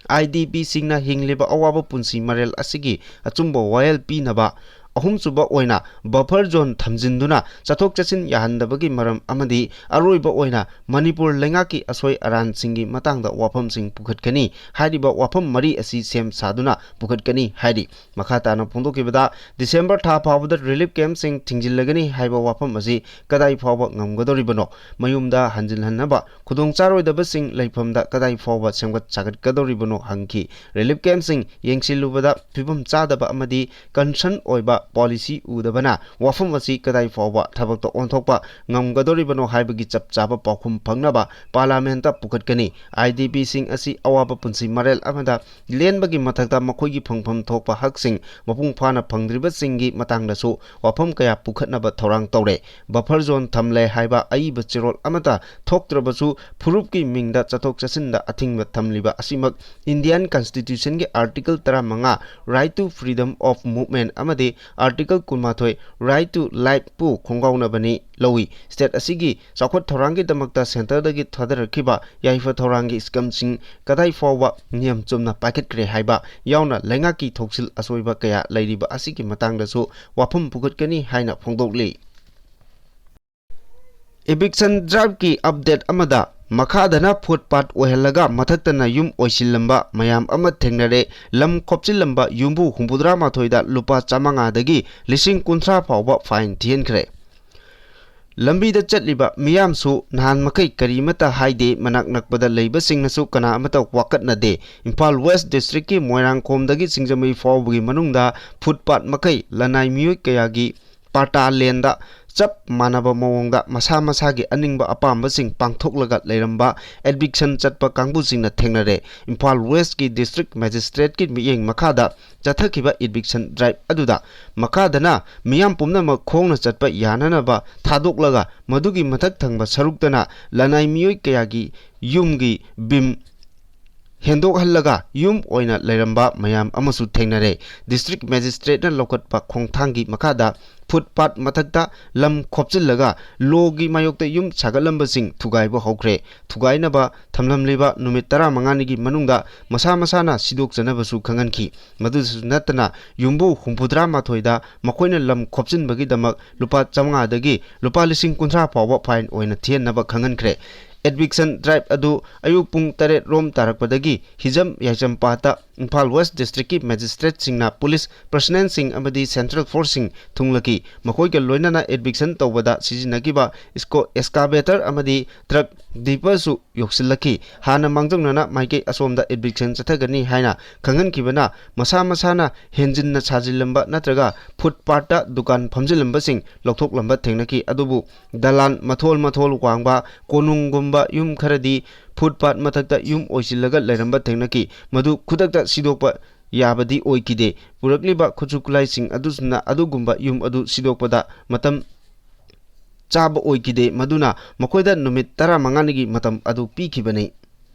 ꯑꯥꯏ ꯗꯤ ꯕꯤꯁꯤꯡꯅ ꯍꯤꯡꯂꯤꯕ ꯑꯋꯥꯕ ꯄꯨꯟꯁꯤ ꯃꯔꯦꯜ ꯑꯁꯤꯒꯤ ꯑꯆꯨꯝꯕ ꯋꯥꯌꯦꯜ ꯄꯤꯅꯕ꯫ ꯑꯍꯨꯝꯁꯨꯕ ꯑꯣꯏꯅ, ꯕꯐꯔ ꯖꯣꯟ ꯊꯝꯖꯤꯟꯗꯨꯅ ꯆꯠꯊꯣꯛ ꯆꯠꯁꯤꯟ ꯌꯥꯍꯟꯗꯕꯒꯤ ꯃꯔꯝ ꯑꯃꯗꯤ ꯑꯔꯣꯏꯕ ꯑꯣꯏꯅ ꯃꯅꯤꯄꯨꯔ ꯂꯩꯉꯥꯛꯀꯤ ꯑꯁꯣꯏ ꯑꯔꯥꯟꯁꯤꯡꯒꯤ ꯃꯇꯥꯡꯗ ꯋꯥꯐꯝꯁꯤꯡ ꯄꯨꯈꯠꯀꯅꯤ꯫ ꯍꯥꯏꯔꯤꯕ ꯋꯥꯐꯝ ꯃꯔꯤ ꯑꯁꯤ ꯁꯦꯝ ꯁꯥꯗꯨꯅ ꯄꯨꯈꯠꯀꯅꯤ ꯍꯥꯏꯔꯤ꯫ ꯃꯈꯥ ꯇꯥꯅ ꯐꯣꯡꯗꯣꯛꯈꯤꯕꯗ, ꯗꯤꯁꯦꯝꯕꯔ ꯊꯥ ꯐꯥꯎꯕꯗ ꯔꯤꯂꯤꯐ ꯀꯦꯝꯞꯁꯤꯡ ꯊꯤꯡꯖꯤꯜꯂꯒꯅꯤ ꯍꯥꯏꯕ ꯋꯥꯐꯝ ꯑꯁꯤ ꯀꯗꯥꯏ ꯐꯥꯎꯕ ꯉꯝꯒꯗꯧꯔꯤꯕꯅꯣ? ꯃꯌꯨꯝꯗ ꯍꯟꯖꯤꯜꯍꯟꯅꯕ ꯈꯨꯗꯣꯡꯆꯥꯔꯣꯏꯗꯕꯁꯤꯡ ꯂꯩꯐꯝꯗ ꯀꯗꯥꯏ ꯐꯥꯎꯕ ꯁꯦꯝꯒꯠ ꯁꯥꯒꯠꯀꯗꯧꯔꯤꯕꯅꯣ ꯍꯪꯈꯤ꯫ ꯔꯤꯂꯤꯐ ꯀꯦꯝꯞꯁꯤꯡ ꯌꯦꯡꯁꯤꯜꯂꯨꯕꯗ ꯐꯤꯕꯝ ꯆꯥꯗꯕ ꯑꯃꯗꯤ ꯀꯟꯁꯔꯟ ꯑꯣꯏꯕ ꯄꯣꯂꯤꯁꯤ ꯎꯗꯕꯅ ꯋꯥꯐꯝ ꯑꯁꯤ ꯀꯗꯥꯏ ꯐꯥꯎꯕ ꯊꯕꯛꯇ ꯑꯣꯟꯊꯣꯛꯄ ꯉꯝꯒꯗꯧꯔꯤꯕꯅꯣ ꯍꯥꯏꯕꯒꯤ ꯆꯞ ꯆꯥꯕ ꯄꯥꯎꯈꯨꯝ ꯐꯪꯅꯕ ꯄꯥꯔꯂꯤꯌꯥꯃꯦꯟꯠꯇ ꯄꯨꯈꯠꯀꯅꯤ꯫ ꯑꯥꯏ ꯗꯤ ꯕꯤꯁꯤꯡ ꯑꯁꯤ ꯑꯋꯥꯕ ꯄꯨꯟꯁꯤ ꯃꯔꯦꯜ ꯑꯃꯗ ꯂꯦꯟꯕꯒꯤ ꯃꯊꯛꯇ ꯃꯈꯣꯏꯒꯤ ꯐꯪꯐꯝ ꯊꯣꯛꯄ ꯍꯛꯁꯤꯡ ꯃꯄꯨꯡ ꯐꯥꯅ ꯐꯪꯗ꯭ꯔꯤꯕꯁꯤꯡꯒꯤ ꯃꯇꯥꯡꯗꯁꯨ ꯋꯥꯐꯝ ꯀꯌꯥ ꯄꯨꯈꯠꯅꯕ ꯊꯧꯔꯥꯡ ꯇꯧꯔꯦ꯫ ꯕꯐꯔ ꯖꯣꯟ ꯊꯝꯂꯦ ꯍꯥꯏꯕ ꯑꯏꯕ ꯆꯦꯔꯣꯜ ꯑꯃꯠꯇ ꯊꯣꯛꯇ꯭ꯔꯕꯁꯨ, ꯐꯨꯔꯨꯞꯀꯤ ꯃꯤꯡꯗ ꯆꯠꯊꯣꯛ ꯆꯠꯁꯤꯟꯗ ꯑꯊꯤꯡꯕ ꯊꯝꯂꯤꯕ ꯑꯁꯤꯃꯛ ꯏꯟꯗꯤꯌꯥꯟ ꯀꯟꯁꯇꯤꯇ꯭ꯌꯨꯁꯟꯒꯤ ꯑꯥꯔꯇꯤꯀꯜ ꯇꯔꯥꯃꯉꯥ, right to freedom of movement, ꯑꯃꯗꯤ ꯑꯥꯔꯇꯤꯀꯜ ꯀꯨꯟꯃꯥꯊꯣꯏ, right to life, ꯄꯨ ꯈꯣꯡꯒꯥꯎꯅꯕꯅꯤ ꯂꯧꯏ꯫ ꯁ꯭ꯇꯦꯠ ꯑꯁꯤꯒꯤ ꯆꯥꯎꯈꯠ ꯊꯧꯔꯥꯡꯒꯤꯗꯃꯛꯇ ꯁꯦꯟꯇꯔꯗꯒꯤ ꯊꯥꯗꯔꯛꯈꯤꯕ ꯌꯥꯏꯐ ꯊꯧꯔꯥꯡꯒꯤ ꯁ꯭ꯀꯤꯝꯁꯤꯡ ꯀꯗꯥꯏ ꯐꯥꯎꯕ ꯅꯤꯌꯝ ꯆꯨꯝꯅ ꯄꯥꯏꯈꯠꯈ꯭ꯔꯦ ꯍꯥꯏꯕ ꯌꯥꯎꯅ ꯂꯩꯉꯥꯛꯀꯤ ꯊꯧꯁꯤꯜ ꯑꯁꯣꯏꯕ ꯀꯌꯥ ꯂꯩꯔꯤꯕ ꯑꯁꯤꯒꯤ ꯃꯇꯥꯡꯗꯁꯨ ꯋꯥꯐꯝ ꯄꯨꯈꯠꯀꯅꯤ ꯍꯥꯏꯅ ꯐꯣꯡꯗꯣꯛꯂꯤ꯫ ꯏꯚꯤꯛꯁꯟ ꯗ꯭ꯔꯥꯏꯚꯀꯤ ꯑꯞꯗꯦꯠ ꯑꯃꯗ, ꯃꯈꯥꯗꯅ ꯐꯨꯠꯄꯥꯠ ꯑꯣꯏꯍꯜꯂꯒ ꯃꯊꯛꯇꯅ ꯌꯨꯝ ꯑꯣꯏꯁꯤꯜꯂꯝꯕ ꯃꯌꯥꯝ ꯑꯃ ꯊꯦꯡꯅꯔꯦ꯫ ꯂꯝ ꯈꯣꯞꯆꯤꯜꯂꯝꯕ ꯌꯨꯝꯕꯨ ꯍꯨꯝꯐꯨꯇꯔꯥ ꯃꯥꯊꯣꯏꯗ ꯂꯨꯄꯥ ꯆꯥꯃꯉꯥꯗꯒꯤ ꯂꯤꯁꯤꯡ ꯀꯨꯟꯊ꯭ꯔꯥ ꯐꯥꯎꯕ ꯐꯥꯏꯟ ꯊꯤꯍꯟꯈ꯭ꯔꯦ꯫ ꯂꯝꯕꯤꯗ ꯆꯠꯂꯤꯕ ꯃꯤꯌꯥꯝꯁꯨ ꯅꯍꯥꯟ ꯃꯈꯩ ꯀꯔꯤꯃꯠꯇ ꯍꯥꯏꯗꯦ, ꯃꯅꯥꯛ ꯅꯛꯄꯗ ꯂꯩꯕꯁꯤꯡꯅꯁꯨ ꯀꯅꯥ ꯑꯃꯠꯇ ꯋꯥꯀꯠꯅꯗꯦ꯫ ꯏꯝꯐꯥꯜ ꯋꯦꯁ ꯗꯤꯁꯇ꯭ꯔꯤꯛꯀꯤ ꯃꯣꯏꯔꯥꯡꯈꯣꯝꯗꯒꯤ ꯁꯤꯡꯖꯃꯩ ꯐꯥꯎꯕꯒꯤ ꯃꯅꯨꯡꯗ ꯐꯨꯠꯄꯥꯠ ꯃꯈꯩ ꯂꯅꯥꯏ ꯃꯤꯑꯣꯏ ꯀꯌꯥꯒꯤ ꯄꯥꯔꯇꯥ ꯂꯦꯟꯗ ꯆꯞ ꯃꯥꯟꯅꯕ ꯃꯑꯣꯡꯗ ꯃꯁꯥ ꯃꯁꯥꯒꯤ ꯑꯅꯤꯡꯕ ꯑꯄꯥꯝꯕꯁꯤꯡ ꯄꯥꯡꯊꯣꯛꯂꯒ ꯂꯩꯔꯝꯕ ꯑꯦꯚꯤꯛꯁꯟ ꯆꯠꯄ ꯀꯥꯡꯕꯨꯁꯤꯡꯅ ꯊꯦꯡꯅꯔꯦ꯫ ꯏꯝꯐꯥꯜ ꯋꯦꯁꯀꯤ ꯗꯤꯁꯇ꯭ꯔꯤꯛ ꯃꯦꯖꯤꯁꯇ꯭ꯔꯦꯠꯀꯤ ꯃꯤꯠꯌꯦꯡ ꯃꯈꯥꯗ ꯆꯠꯊꯈꯤꯕ ꯏꯚꯤꯛꯁꯟ ꯗ꯭ꯔꯥꯏꯚ ꯑꯗꯨꯗ ꯃꯈꯥꯗꯅ ꯃꯤꯌꯥꯝ ꯄꯨꯝꯅꯃꯛ ꯈꯣꯡꯅ ꯆꯠꯄ ꯌꯥꯅꯅꯕ ꯊꯥꯗꯣꯛꯂꯒ, ꯃꯗꯨꯒꯤ ꯃꯊꯛ ꯊꯪꯕ ꯁꯔꯨꯛꯇꯅ ꯂꯅꯥꯏ ꯃꯤꯑꯣꯏ ꯀꯌꯥꯒꯤ ꯌꯨꯝꯒꯤ ꯕꯤꯝ ꯍꯦꯟꯗꯣꯛꯍꯜꯂꯒ ꯌꯨꯝ ꯑꯣꯏꯅ ꯂꯩꯔꯝꯕ ꯃꯌꯥꯝ ꯑꯃꯁꯨ ꯊꯦꯡꯅꯔꯦ꯫ ꯗꯤꯁꯇ꯭ꯔꯤꯛ ꯃꯦꯖꯤꯁꯇ꯭ꯔꯦꯠꯅ ꯂꯧꯈꯠꯄ ꯈꯣꯡꯊꯥꯡꯒꯤ ꯃꯈꯥꯗ ꯐꯨꯠꯄꯥꯠ ꯃꯊꯛꯇ ꯂꯝ ꯈꯣꯞꯆꯤꯜꯂꯒ ꯂꯣꯒꯤ ꯃꯥꯌꯣꯛꯇ ꯌꯨꯝ ꯁꯥꯒꯠꯂꯝꯕꯁꯤꯡ ꯊꯨꯒꯥꯏꯕ ꯍꯧꯈ꯭ꯔꯦ꯫ ꯊꯨꯒꯥꯏꯅꯕ ꯊꯝꯂꯝꯂꯤꯕ ꯅꯨꯃꯤꯠ ꯇꯔꯥꯃꯉꯥꯅꯤꯒꯤ ꯃꯅꯨꯡꯗ ꯃꯁꯥ ꯃꯁꯥꯅ ꯁꯤꯗꯣꯛꯆꯅꯕꯁꯨ ꯈꯪꯍꯟꯈꯤ꯫ ꯃꯗꯨꯗꯁꯨ ꯅꯠꯇꯅ, ꯌꯨꯝꯕꯨ ꯍꯨꯝꯐꯨꯇꯔꯥ ꯃꯥꯊꯣꯏꯗ ꯃꯈꯣꯏꯅ ꯂꯝ ꯈꯣꯞꯆꯤꯟꯕꯒꯤꯗꯃꯛ ꯂꯨꯄꯥ ꯆꯥꯝꯃꯉꯥꯗꯒꯤ ꯂꯨꯄꯥ ꯂꯤꯁꯤꯡ ꯀꯨꯟꯊ꯭ꯔꯥ ꯐꯥꯎꯕ ꯐꯥꯏꯟ ꯑꯣꯏꯅ ꯊꯤꯍꯟꯅꯕ ꯈꯪꯍꯟꯈ꯭ꯔꯦ꯫ ꯑꯦꯚꯤꯛꯁꯟ ꯗ꯭ꯔꯥꯏꯚ ꯑꯗꯨ ꯑꯌꯨꯛ ꯄꯨꯡ ꯇꯔꯦꯠ ꯔꯣꯝ ꯇꯥꯔꯛꯄꯗꯒꯤ ꯍꯤꯖꯝ ꯌꯥꯏꯆꯝꯄꯥꯠꯇ ꯏꯝꯐꯥꯜ ꯋꯦꯁ ꯗꯤꯁꯇ꯭ꯔꯤꯛꯀꯤ ꯃꯦꯖꯤꯁꯇ꯭ꯔꯦꯠꯁꯤꯡꯅ ꯄꯨꯂꯤꯁ ꯄꯔꯁꯅꯦꯜꯁꯤꯡ ꯑꯃꯗꯤ ꯁꯦꯟꯇ꯭ꯔꯦꯜ ꯐꯣꯔꯁꯁꯤꯡ ꯊꯨꯡꯂꯈꯤ꯫ ꯃꯈꯣꯏꯒ ꯂꯣꯏꯅꯅ ꯑꯦꯚꯤꯛꯁꯟ ꯇꯧꯕꯗ ꯁꯤꯖꯤꯟꯅꯈꯤꯕ ꯏꯁꯀꯣ-, ꯑꯦꯛꯁꯀꯥꯚꯦꯇꯔ ꯑꯃꯗꯤ ꯇ꯭ꯔꯛ ꯗꯤꯄꯔꯁꯨ ꯌꯧꯁꯤꯜꯂꯛꯈꯤ꯫ ꯍꯥꯟꯅ ꯃꯥꯡꯖꯧꯅꯅ ꯃꯥꯏꯀꯩ ꯑꯁꯣꯝꯗ ꯏꯚꯤꯛꯁꯟ ꯆꯠꯊꯒꯅꯤ ꯍꯥꯏꯅ ꯈꯪꯍꯟꯈꯤꯕꯅ ꯃꯁꯥ ꯃꯁꯥꯅ ꯍꯦꯟꯖꯤꯟꯅ ꯁꯥꯖꯤꯜꯂꯝꯕ ꯅꯠꯇ꯭ꯔꯒ ꯐꯨꯠꯄꯥꯠꯇ ꯗꯨꯀꯥꯟ ꯐꯝꯖꯤꯜꯂꯝꯕꯁꯤꯡ ꯂꯧꯊꯣꯛꯂꯝꯕ ꯊꯦꯡꯅꯈꯤ꯫ ꯑꯗꯨꯕꯨ ꯗꯂꯥꯟ ꯃꯊꯣꯜ ꯃꯊꯣꯜ ꯋꯥꯡꯕ ꯀꯣꯅꯨꯡꯒꯨꯝꯕ ꯌꯨꯝ ꯈꯔꯗꯤ ꯐꯨꯠꯄꯥꯠ ꯃꯊꯛꯇ ꯌꯨꯝ ꯑꯣꯏꯁꯤꯜꯂꯒ ꯂꯩꯔꯝꯕ ꯊꯦꯡꯅꯈꯤ꯫ ꯃꯗꯨ ꯈꯨꯗꯛꯇ ꯁꯤꯗꯣꯛꯄ ꯌꯥꯕꯗꯤ ꯑꯣꯏꯈꯤꯗꯦ꯫ ꯄꯨꯔꯛꯂꯤꯕ ꯈꯨꯠꯁꯨ ꯈꯨꯠꯂꯥꯏꯁꯤꯡ ꯑꯗꯨꯁꯤꯅ ꯑꯗꯨꯒꯨꯝꯕ ꯌꯨꯝ ꯑꯗꯨ ꯁꯤꯗꯣꯛꯄꯗ ꯃꯇꯝ ꯆꯥꯕ ꯑꯣꯏꯈꯤꯗꯦ꯫ ꯃꯗꯨꯅ ꯃꯈꯣꯏꯗ ꯅꯨꯃꯤꯠ ꯇꯔꯥꯃꯉꯥꯅꯤꯒꯤ ꯃꯇꯝ ꯑꯗꯨ ꯄꯤꯈꯤꯕꯅꯤ꯫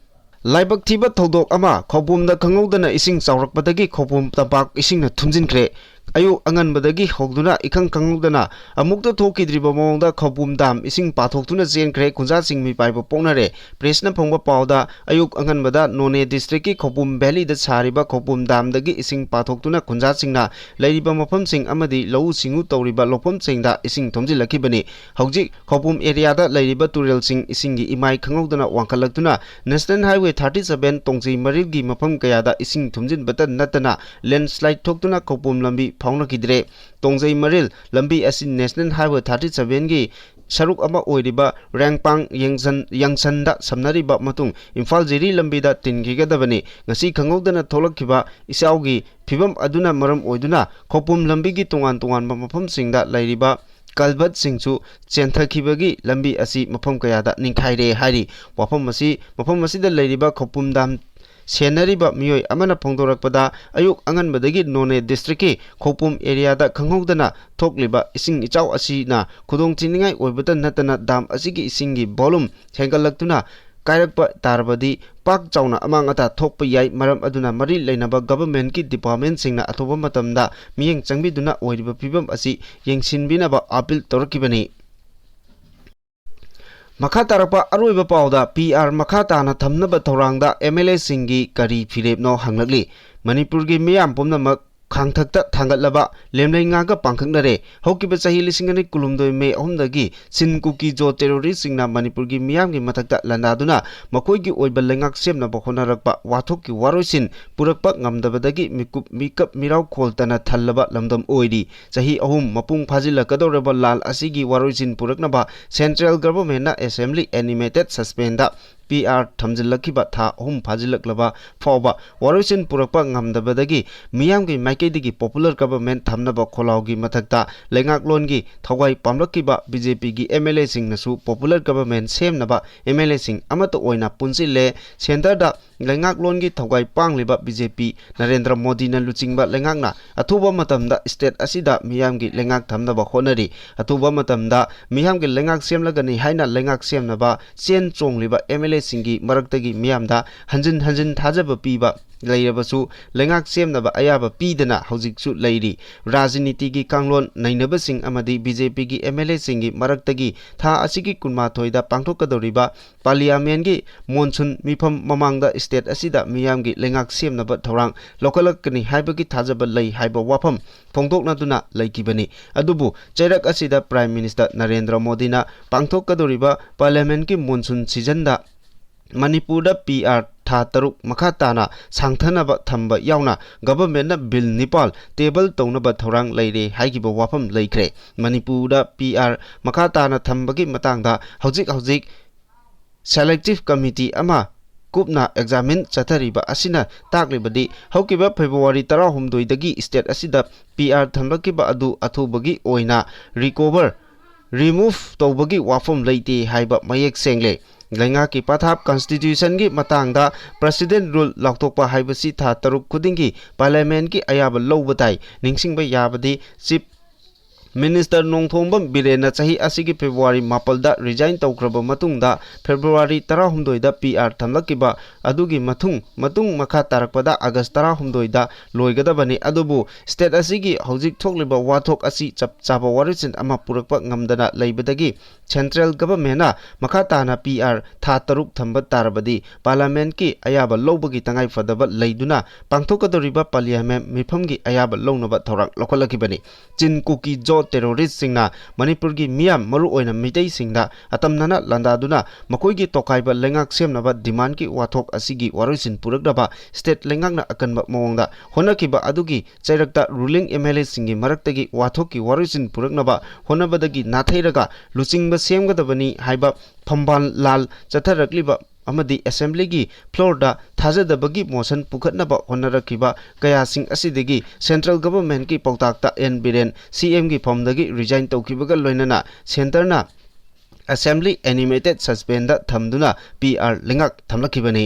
ꯂꯥꯏꯕꯛ ꯊꯤꯕ ꯊꯧꯗꯣꯛ ꯑꯃ, ꯈꯧꯄꯨꯝꯗ ꯈꯪꯍꯧꯗꯅ ꯏꯁꯤꯡ ꯆꯥꯎꯔꯛꯄꯗꯒꯤ ꯈꯧꯄꯨꯝ ꯇꯝꯄꯥꯛ ꯏꯁꯤꯡꯅ ꯊꯨꯝꯖꯤꯟꯈ꯭ꯔꯦ꯫ ꯑꯌꯨꯛ ꯑꯉꯟꯕꯗꯒꯤ ꯍꯧꯗꯨꯅ ꯏꯈꯪ ꯈꯪꯍꯧꯗꯅ ꯑꯃꯨꯛꯇ ꯊꯣꯛꯈꯤꯗ꯭ꯔꯤꯕ ꯃꯑꯣꯡꯗ ꯈꯧꯄꯨꯝ ꯗꯥꯝ ꯏꯁꯤꯡ ꯄꯥꯊꯣꯛꯇꯨꯅ ꯆꯦꯟꯈ꯭ꯔꯦ꯫ ꯈꯨꯟꯖꯥꯁꯤꯡ ꯃꯤꯄꯥꯏꯕ ꯄꯣꯛꯅꯔꯦ꯫ ꯄ꯭ꯔꯦꯁꯅ ꯐꯪꯕ ꯄꯥꯎꯗ, ꯑꯌꯨꯛ ꯑꯉꯟꯕꯗ ꯅꯣꯅꯦ ꯗꯤꯁꯇ꯭ꯔꯤꯛꯀꯤ ꯈꯧꯄꯨꯝ ꯚꯦꯂꯤꯗ ꯁꯥꯔꯤꯕ ꯈꯧꯄꯨꯝ ꯗꯥꯝꯗꯒꯤ ꯏꯁꯤꯡ ꯄꯥꯊꯣꯛꯇꯨꯅ ꯈꯨꯟꯖꯥꯁꯤꯡꯅ ꯂꯩꯔꯤꯕ ꯃꯐꯝꯁꯤꯡ ꯑꯃꯗꯤ ꯂꯧꯎ ꯁꯤꯡꯎ ꯇꯧꯔꯤꯕ ꯂꯧꯐꯝꯁꯤꯡꯗ ꯏꯁꯤꯡ ꯊꯨꯝꯖꯤꯜꯂꯛꯈꯤꯕꯅꯤ꯫ ꯍꯧꯖꯤꯛ ꯈꯧꯄꯨꯝ ꯑꯦꯔꯤꯌꯥꯗ ꯂꯩꯔꯤꯕ ꯇꯨꯔꯦꯜꯁꯤꯡ ꯏꯁꯤꯡꯒꯤ ꯏꯃꯥꯏ ꯈꯪꯍꯧꯗꯅ ꯋꯥꯡꯈꯠꯂꯛꯇꯨꯅ National Highway thirty seven ꯇꯣꯡꯖꯩ ꯃꯔꯤꯜꯒꯤ ꯃꯐꯝ ꯀꯌꯥꯗ ꯏꯁꯤꯡ ꯊꯨꯝꯖꯤꯟꯕꯇ ꯅꯠꯇꯅ ꯂꯦꯟꯁ꯭ꯂꯥꯏꯗ ꯊꯣꯛꯇꯨꯅ ꯈꯧꯄꯨꯝ ꯂꯝꯕꯤ ꯐꯥꯎꯅꯈꯤꯗ꯭ꯔꯦ꯫ ꯇꯣꯡꯖꯩ ꯃꯔꯤꯜ ꯂꯝꯕꯤ ꯑꯁꯤ National Highway thirty seven ꯒꯤ ꯁꯔꯨꯛ ꯑꯃ ꯑꯣꯏꯔꯤꯕ ꯔꯦꯡꯄꯥꯡ ꯌꯦꯡꯁꯟ-, ꯌꯪꯁꯟꯗ ꯁꯝꯅꯔꯤꯕ ꯃꯇꯨꯡ ꯏꯝꯐꯥꯜ ꯖꯤꯔꯤ ꯂꯝꯕꯤꯗ ꯇꯤꯟꯈꯤꯒꯗꯕꯅꯤ꯫ ꯉꯁꯤ ꯈꯪꯍꯧꯗꯅ ꯊꯣꯛꯂꯛꯈꯤꯕ ꯏꯆꯥꯎꯒꯤ ꯐꯤꯕꯝ ꯑꯗꯨꯅ ꯃꯔꯝ ꯑꯣꯏꯗꯨꯅ ꯈꯧꯄꯨꯝ ꯂꯝꯕꯤꯒꯤ ꯇꯣꯉꯥꯟ ꯇꯣꯉꯥꯟꯕ ꯃꯐꯝꯁꯤꯡꯗ ꯂꯩꯔꯤꯕ ꯀꯜꯚꯔꯠꯁꯤꯡꯁꯨ ꯆꯦꯟꯊꯈꯤꯕꯒꯤ ꯂꯝꯕꯤ ꯑꯁꯤ ꯃꯐꯝ ꯀꯌꯥꯗ ꯅꯤꯡꯈꯥꯏꯔꯦ ꯍꯥꯏꯔꯤ꯫ ꯋꯥꯐꯝ ꯑꯁꯤ, ꯃꯐꯝ ꯑꯁꯤꯗ ꯂꯩꯔꯤꯕ ꯈꯧꯄꯨꯝ ꯗꯥꯝ ꯁꯦꯟꯅꯔꯤꯕ ꯃꯤꯑꯣꯏ ꯑꯃꯅ ꯐꯣꯡꯗꯣꯔꯛꯄꯗ, ꯑꯌꯨꯛ ꯑꯉꯟꯕꯗꯒꯤ ꯅꯣꯅꯦ ꯗꯤꯁꯇ꯭ꯔꯤꯛꯀꯤ ꯈꯧꯄꯨꯝ ꯑꯦꯔꯤꯌꯥꯗ ꯈꯪꯍꯧꯗꯅ ꯊꯣꯛꯂꯤꯕ ꯏꯁꯤꯡ ꯏꯆꯥꯎ ꯑꯁꯤꯅ ꯈꯨꯗꯣꯡ ꯊꯤꯅꯤꯡꯉꯥꯏ ꯑꯣꯏꯕꯇ ꯅꯠꯇꯅ ꯗꯥꯝ ꯑꯁꯤꯒꯤ ꯏꯁꯤꯡꯒꯤ ꯚꯣꯂꯨꯝ ꯍꯦꯟꯒꯠꯂꯛꯇꯨꯅ ꯀꯥꯏꯔꯛꯄ ꯇꯥꯔꯕꯗꯤ ꯄꯥꯛ ꯆꯥꯎꯅ ꯑꯃꯥꯡ ꯑꯇꯥ ꯊꯣꯛꯄ ꯌꯥꯏ꯫ ꯃꯔꯝ ꯑꯗꯨꯅ ꯃꯔꯤ ꯂꯩꯅꯕ ꯒꯚꯔꯟꯃꯦꯟꯠꯀꯤ ꯗꯤꯄꯥꯔꯠꯃꯦꯟꯠꯁꯤꯡꯅ ꯑꯊꯨꯕ ꯃꯇꯝꯗ ꯃꯤꯠꯌꯦꯡ ꯆꯪꯕꯤꯗꯨꯅ ꯑꯣꯏꯔꯤꯕ ꯐꯤꯕꯝ ꯑꯁꯤ ꯌꯦꯡꯁꯤꯟꯕꯤꯅꯕ ꯑꯥꯄꯤꯜ ꯇꯧꯔꯛꯈꯤꯕꯅꯤ꯫ ꯃꯈꯥ ꯇꯥꯔꯛꯄ ꯑꯔꯣꯏꯕ ꯄꯥꯎꯗ, ꯄꯤ ꯑꯥꯔ ꯃꯈꯥ ꯇꯥꯅ ꯊꯝꯅꯕ ꯊꯧꯔꯥꯡꯗ ꯑꯦꯝ ꯑꯦꯜ ꯑꯦꯁꯤꯡꯒꯤ ꯀꯔꯤ ꯐꯤꯔꯦꯞꯅꯣ ꯍꯪꯂꯛꯂꯤ꯫ ꯃꯅꯤꯄꯨꯔꯒꯤ ꯃꯤꯌꯥꯝ ꯄꯨꯝꯅꯃꯛ ꯈꯥꯡꯊꯛꯇ ꯊꯥꯡꯒꯠꯂꯕ ꯂꯦꯝꯂꯩ ꯉꯥꯛꯀ ꯄꯥꯡꯈꯛꯅꯔꯦ꯫ ꯍꯧꯈꯤꯕ ꯆꯍꯤ ꯂꯤꯁꯤꯡ ꯑꯅꯤ ꯀꯨꯟꯍꯨꯝꯗꯣꯏ ꯃꯦ ꯑꯍꯨꯝꯗꯒꯤ ꯁꯤꯟ ꯀꯨꯀꯤ ꯖꯣ ꯇꯦꯔꯣꯔꯤꯁꯁꯤꯡꯅ ꯃꯅꯤꯄꯨꯔꯒꯤ ꯃꯤꯌꯥꯝꯒꯤ ꯃꯊꯛꯇ ꯂꯥꯟꯗꯥꯗꯨꯅ ꯃꯈꯣꯏꯒꯤ ꯑꯣꯏꯕ ꯂꯩꯉꯥꯛ ꯁꯦꯝꯅꯕ ꯍꯣꯠꯅꯔꯛꯄ ꯋꯥꯊꯣꯛꯀꯤ ꯋꯥꯔꯣꯏꯁꯤꯟ ꯄꯨꯔꯛꯄ ꯉꯝꯗꯕꯗꯒꯤ ꯃꯤꯀꯨꯞ, ꯃꯤꯀꯞ ꯃꯤꯔꯥꯎ ꯈꯣꯜꯇꯅ ꯊꯜꯂꯕ ꯂꯝꯗꯝ ꯑꯣꯏꯔꯤ꯫ ꯆꯍꯤ ꯑꯍꯨꯝ ꯃꯄꯨꯡ ꯐꯥꯖꯤꯜꯂꯛꯀꯗꯧꯔꯕ ꯂꯥꯜ ꯑꯁꯤꯒꯤ ꯋꯥꯔꯣꯏꯁꯤꯟ ꯄꯨꯔꯛꯅꯕ ꯁꯦꯟꯇ꯭ꯔꯦꯜ ꯒꯚꯔꯟꯃꯦꯟꯠꯅ assembly animated suspend P R ꯊꯝꯖꯤꯜꯂꯛꯈꯤꯕ ꯊꯥ ꯑꯍꯨꯝ ꯐꯥꯖꯤꯜꯂꯛꯂꯕ ꯐꯥꯎꯕ ꯋꯥꯔꯣꯏꯁꯤꯟ ꯄꯨꯔꯛꯄ ꯉꯝꯗꯕꯗꯒꯤ ꯃꯤꯌꯥꯝꯒꯤ ꯃꯥꯏꯀꯩꯗꯒꯤ ꯄꯣꯄꯨꯂꯔ ꯒꯚꯔꯟꯃꯦꯟꯠ ꯊꯝꯅꯕ ꯈꯣꯜꯂꯥꯎꯒꯤ ꯃꯊꯛꯇ ꯂꯩꯉꯥꯛꯂꯣꯟꯒꯤ ꯊꯋꯥꯏ ꯄꯥꯝꯂꯛꯈꯤꯕ ꯕꯤ ꯖꯦ ꯄꯤꯒꯤ ꯑꯦꯝ ꯑꯦꯜ ꯑꯦꯁꯤꯡꯅꯁꯨ ꯄꯣꯄꯨꯂꯔ ꯒꯚꯔꯟꯃꯦꯟꯠ ꯁꯦꯝꯅꯕ ꯑꯦꯝ ꯑꯦꯜ ꯑꯦꯁꯤꯡ ꯑꯃꯠꯇ ꯑꯣꯏꯅ ꯄꯨꯟꯁꯤꯜꯂꯦ꯫ ꯁꯦꯟꯇꯔꯗ ꯂꯩꯉꯥꯛꯂꯣꯟꯒꯤ ꯊꯧꯒꯥꯏ ꯄꯥꯡꯂꯤꯕ ꯕꯤ ꯖꯦ ꯄꯤ ꯅꯔꯦꯟꯗ꯭ꯔ ꯃꯣꯗꯤꯅ ꯂꯨꯆꯤꯡꯕ ꯂꯩꯉꯥꯛꯅ ꯑꯊꯨꯕ ꯃꯇꯝꯗ ꯁ꯭ꯇꯦꯠ ꯑꯁꯤꯗ ꯃꯤꯌꯥꯝꯒꯤ ꯂꯩꯉꯥꯛ ꯊꯝꯅꯕ ꯍꯣꯠꯅꯔꯤ꯫ ꯑꯊꯨꯕ ꯃꯇꯝꯗ ꯃꯤꯌꯥꯝꯒꯤ ꯂꯩꯉꯥꯛ ꯁꯦꯝꯂꯒꯅꯤ ꯍꯥꯏꯅ ꯂꯩꯉꯥꯛ ꯁꯦꯝꯅꯕ ꯆꯦꯟ ꯆꯣꯡꯂꯤꯕ ꯑꯦꯝ ꯑꯦꯜ ꯑꯦꯁꯤꯡꯒꯤ ꯃꯔꯛꯇꯒꯤ ꯃꯤꯌꯥꯝꯗ ꯍꯟꯖꯤꯟ ꯍꯟꯖꯤꯟ ꯊꯥꯖꯕ ꯄꯤꯕ ꯂꯩꯔꯕꯁꯨ ꯂꯩꯉꯥꯛ ꯁꯦꯝꯅꯕ ꯑꯌꯥꯕ ꯄꯤꯗꯅ ꯍꯧꯖꯤꯛꯁꯨ ꯂꯩꯔꯤ꯫ ꯔꯥꯖꯅꯤꯇꯤꯒꯤ ꯀꯥꯡꯂꯣꯟ ꯅꯩꯅꯕꯁꯤꯡ ꯑꯃꯗꯤ ꯕꯤ ꯖꯦ ꯄꯤꯒꯤ ꯑꯦꯝ ꯑꯦꯜ ꯑꯦꯁꯤꯡꯒꯤ ꯃꯔꯛꯇꯒꯤ ꯊꯥ ꯑꯁꯤꯒꯤ ꯀꯨꯟꯃꯥꯊꯣꯏꯗ ꯄꯥꯡꯊꯣꯛꯀꯗꯧꯔꯤꯕ ꯄꯥꯔꯂꯤꯌꯥꯃꯦꯟꯒꯤ ꯃꯣꯟꯁꯨꯟ ꯃꯤꯐꯝ ꯃꯃꯥꯡꯗ ꯁ꯭ꯇꯦꯠ ꯑꯁꯤꯗ ꯃꯤꯌꯥꯝꯒꯤ ꯂꯩꯉꯥꯛ ꯁꯦꯝꯅꯕ ꯊꯧꯔꯥꯡ ꯂꯧꯈꯠꯂꯛꯀꯅꯤ ꯍꯥꯏꯕꯒꯤ ꯊꯥꯖꯕ ꯂꯩ ꯍꯥꯏꯕ ꯋꯥꯐꯝ ꯐꯣꯡꯗꯣꯛꯅꯗꯨꯅ ꯂꯩꯈꯤꯕꯅꯤ꯫ ꯑꯗꯨꯕꯨ ꯆꯩꯔꯛ ꯑꯁꯤꯗ ꯄ꯭ꯔꯥꯏꯝ ꯃꯤꯅꯤꯁꯇꯔ ꯅꯔꯦꯟꯗ꯭ꯔ ꯃꯣꯗꯤꯅ ꯄꯥꯡꯊꯣꯛꯀꯗꯧꯔꯤꯕ ꯄꯥꯔꯂꯤꯌꯥꯃꯦꯟꯒꯤ ꯃꯣꯟꯁꯨꯟ ꯁꯤꯖꯟꯗ ꯃꯅꯤꯄꯨꯔꯗ ꯄꯤ ꯑꯥꯔ ꯊꯥ ꯇꯔꯨꯛ ꯃꯈꯥ ꯇꯥꯅ ꯁꯥꯡꯊꯅꯕ ꯊꯝꯕ ꯌꯥꯎꯅ governmentꯅ bill ꯅꯤꯄꯥꯜ table ꯇꯧꯅꯕ ꯊꯧꯔꯥꯡ ꯂꯩꯔꯦ ꯍꯥꯏꯈꯤꯕ ꯋꯥꯐꯝ ꯂꯩꯈ꯭ꯔꯦ꯫ ꯃꯅꯤꯄꯨꯔꯗ PR ꯃꯈꯥ ꯇꯥꯅ ꯊꯝꯕꯒꯤ ꯃꯇꯥꯡꯗ ꯍꯧꯖꯤꯛ ꯍꯧꯖꯤꯛ selective committee ꯑꯃ ꯀꯨꯞꯅ examine ꯆꯠꯊꯔꯤꯕ ꯑꯁꯤꯅ ꯇꯥꯛꯂꯤꯕꯗꯤ ꯍꯧꯈꯤꯕ February ꯇꯔꯥꯍꯨꯝꯗꯣꯏꯗꯒꯤ state ꯑꯁꯤꯗ PR ꯊꯝꯂꯛꯈꯤꯕ ꯑꯗꯨ ꯑꯊꯨꯕꯒꯤ ꯑꯣꯏꯅ recover, remove ꯇꯧꯕꯒꯤ ꯋꯥꯐꯝ ꯂꯩꯇꯦ ꯍꯥꯏꯕ ꯃꯌꯦꯛ ꯁꯦꯡꯂꯦ꯫ ꯂꯩꯉꯥꯛꯀꯤ ꯄꯊꯥꯞ constitutionꯒꯤ ꯃꯇꯥꯡꯗ president rule ꯂꯥꯎꯊꯣꯛꯄ ꯍꯥꯏꯕꯁꯤ ꯊꯥ ꯇꯔꯨꯛ ꯈꯨꯗꯤꯡꯒꯤ parliamentꯀꯤ ꯑꯌꯥꯕ ꯂꯧꯕ ꯇꯥꯏ꯫ ꯅꯤꯡꯁꯤꯡꯕ ꯌꯥꯕꯗꯤ Chief Minister ꯅꯣꯡꯊꯣꯝꯕꯝ ꯕꯤꯔꯦꯟꯅ ꯆꯍꯤ ꯑꯁꯤꯒꯤ February ꯃꯥꯄꯜꯗ resign ꯇꯧꯈ꯭ꯔꯕ ꯃꯇꯨꯡꯗ February ꯇꯔꯥꯍꯨꯝꯗꯣꯏꯗ PR ꯊꯝꯂꯛꯈꯤꯕ ꯑꯗꯨꯒꯤ ꯃꯇꯨꯡ, ꯃꯇꯨꯡ ꯃꯈꯥ ꯇꯥꯔꯛꯄꯗ August ꯇꯔꯥꯍꯨꯝꯗꯣꯏꯗ ꯂꯣꯏꯒꯗꯕꯅꯤ꯫ ꯑꯗꯨꯕꯨ state ꯑꯁꯤꯒꯤ ꯍꯧꯖꯤꯛ ꯊꯣꯛꯂꯤꯕ ꯋꯥꯊꯣꯛ ꯑꯁꯤ ꯆꯞ ꯆꯥꯕ ꯋꯥꯔꯣꯏꯁꯤꯟ ꯑꯃ ꯄꯨꯔꯛꯄ ꯉꯝꯗꯅ ꯂꯩꯕꯗꯒꯤ central governmentꯅ ꯃꯈꯥ ꯇꯥꯅ PR ꯊꯥ ꯇꯔꯨꯛ ꯊꯝꯕ ꯇꯥꯔꯕꯗꯤ parliamentꯀꯤ ꯑꯌꯥꯕ ꯂꯧꯕꯒꯤ ꯇꯉꯥꯏ ꯐꯗꯕ ꯂꯩꯗꯨꯅ ꯄꯥꯡꯊꯣꯛꯀꯗꯧꯔꯤꯕ parliament ꯃꯤꯐꯝꯒꯤ ꯑꯌꯥꯕ ꯂꯧꯅꯕ ꯊꯧꯔꯥꯡ ꯂꯧꯈꯠꯂꯛꯈꯤꯕꯅꯤ꯫ ꯆꯤꯟ ꯀꯨꯀꯤ ꯖꯣ terroristꯁꯤꯡꯅ ꯃꯅꯤꯄꯨꯔꯒꯤ ꯃꯤꯌꯥꯝ, ꯃꯔꯨꯑꯣꯏꯅ ꯃꯤꯇꯩꯁꯤꯡꯗ ꯑꯇꯝꯅꯅ ꯂꯥꯟꯗꯥꯗꯨꯅ ꯃꯈꯣꯏꯒꯤ ꯇꯣꯈꯥꯏꯕ ꯂꯩꯉꯥꯛ ꯁꯦꯝꯅꯕ demandꯀꯤ ꯋꯥꯊꯣꯛ ꯑꯁꯤꯒꯤ ꯋꯥꯔꯣꯏꯁꯤꯟ ꯄꯨꯔꯛꯅꯕ state ꯂꯩꯉꯥꯛꯅ ꯑꯀꯟꯕ ꯃꯑꯣꯡꯗ ꯍꯣꯠꯅꯈꯤꯕ ꯑꯗꯨꯒꯤ ꯆꯩꯔꯛꯇ ruling MLAꯁꯤꯡꯒꯤ ꯃꯔꯛꯇꯒꯤ ꯋꯥꯊꯣꯛꯀꯤ ꯋꯥꯔꯣꯏꯁꯤꯟ ꯄꯨꯔꯛꯅꯕ ꯍꯣꯠꯅꯕꯗꯒꯤ ꯅꯥꯊꯩꯔꯒ ꯂꯨꯆꯤꯡꯕ ꯁꯦꯝꯒꯗꯕꯅꯤ ꯍꯥꯏꯕ ꯐꯝꯕꯥꯜ ꯂꯥꯜ ꯆꯠꯊꯔꯛꯂꯤꯕ ꯑꯃꯗꯤ assemblyꯒꯤ floorꯗ ꯊꯥꯖꯗꯕꯒꯤ motion ꯄꯨꯈꯠꯅꯕ ꯍꯣꯠꯅꯔꯛꯈꯤꯕ ꯀꯌꯥꯁꯤꯡ ꯑꯁꯤꯗꯒꯤ central governmentꯀꯤ ꯄꯥꯎꯇꯥꯛꯇ ꯑꯦꯟ ꯕꯤꯔꯦꯟ CMꯒꯤ ꯐꯝꯗꯒꯤ resign ꯇꯧꯈꯤꯕꯒ ꯂꯣꯏꯅꯅ centreꯅ assembly animated suspendꯗ ꯊꯝꯗꯨꯅ PR ꯂꯩꯉꯥꯛ ꯊꯝꯂꯛꯈꯤꯕꯅꯤ꯫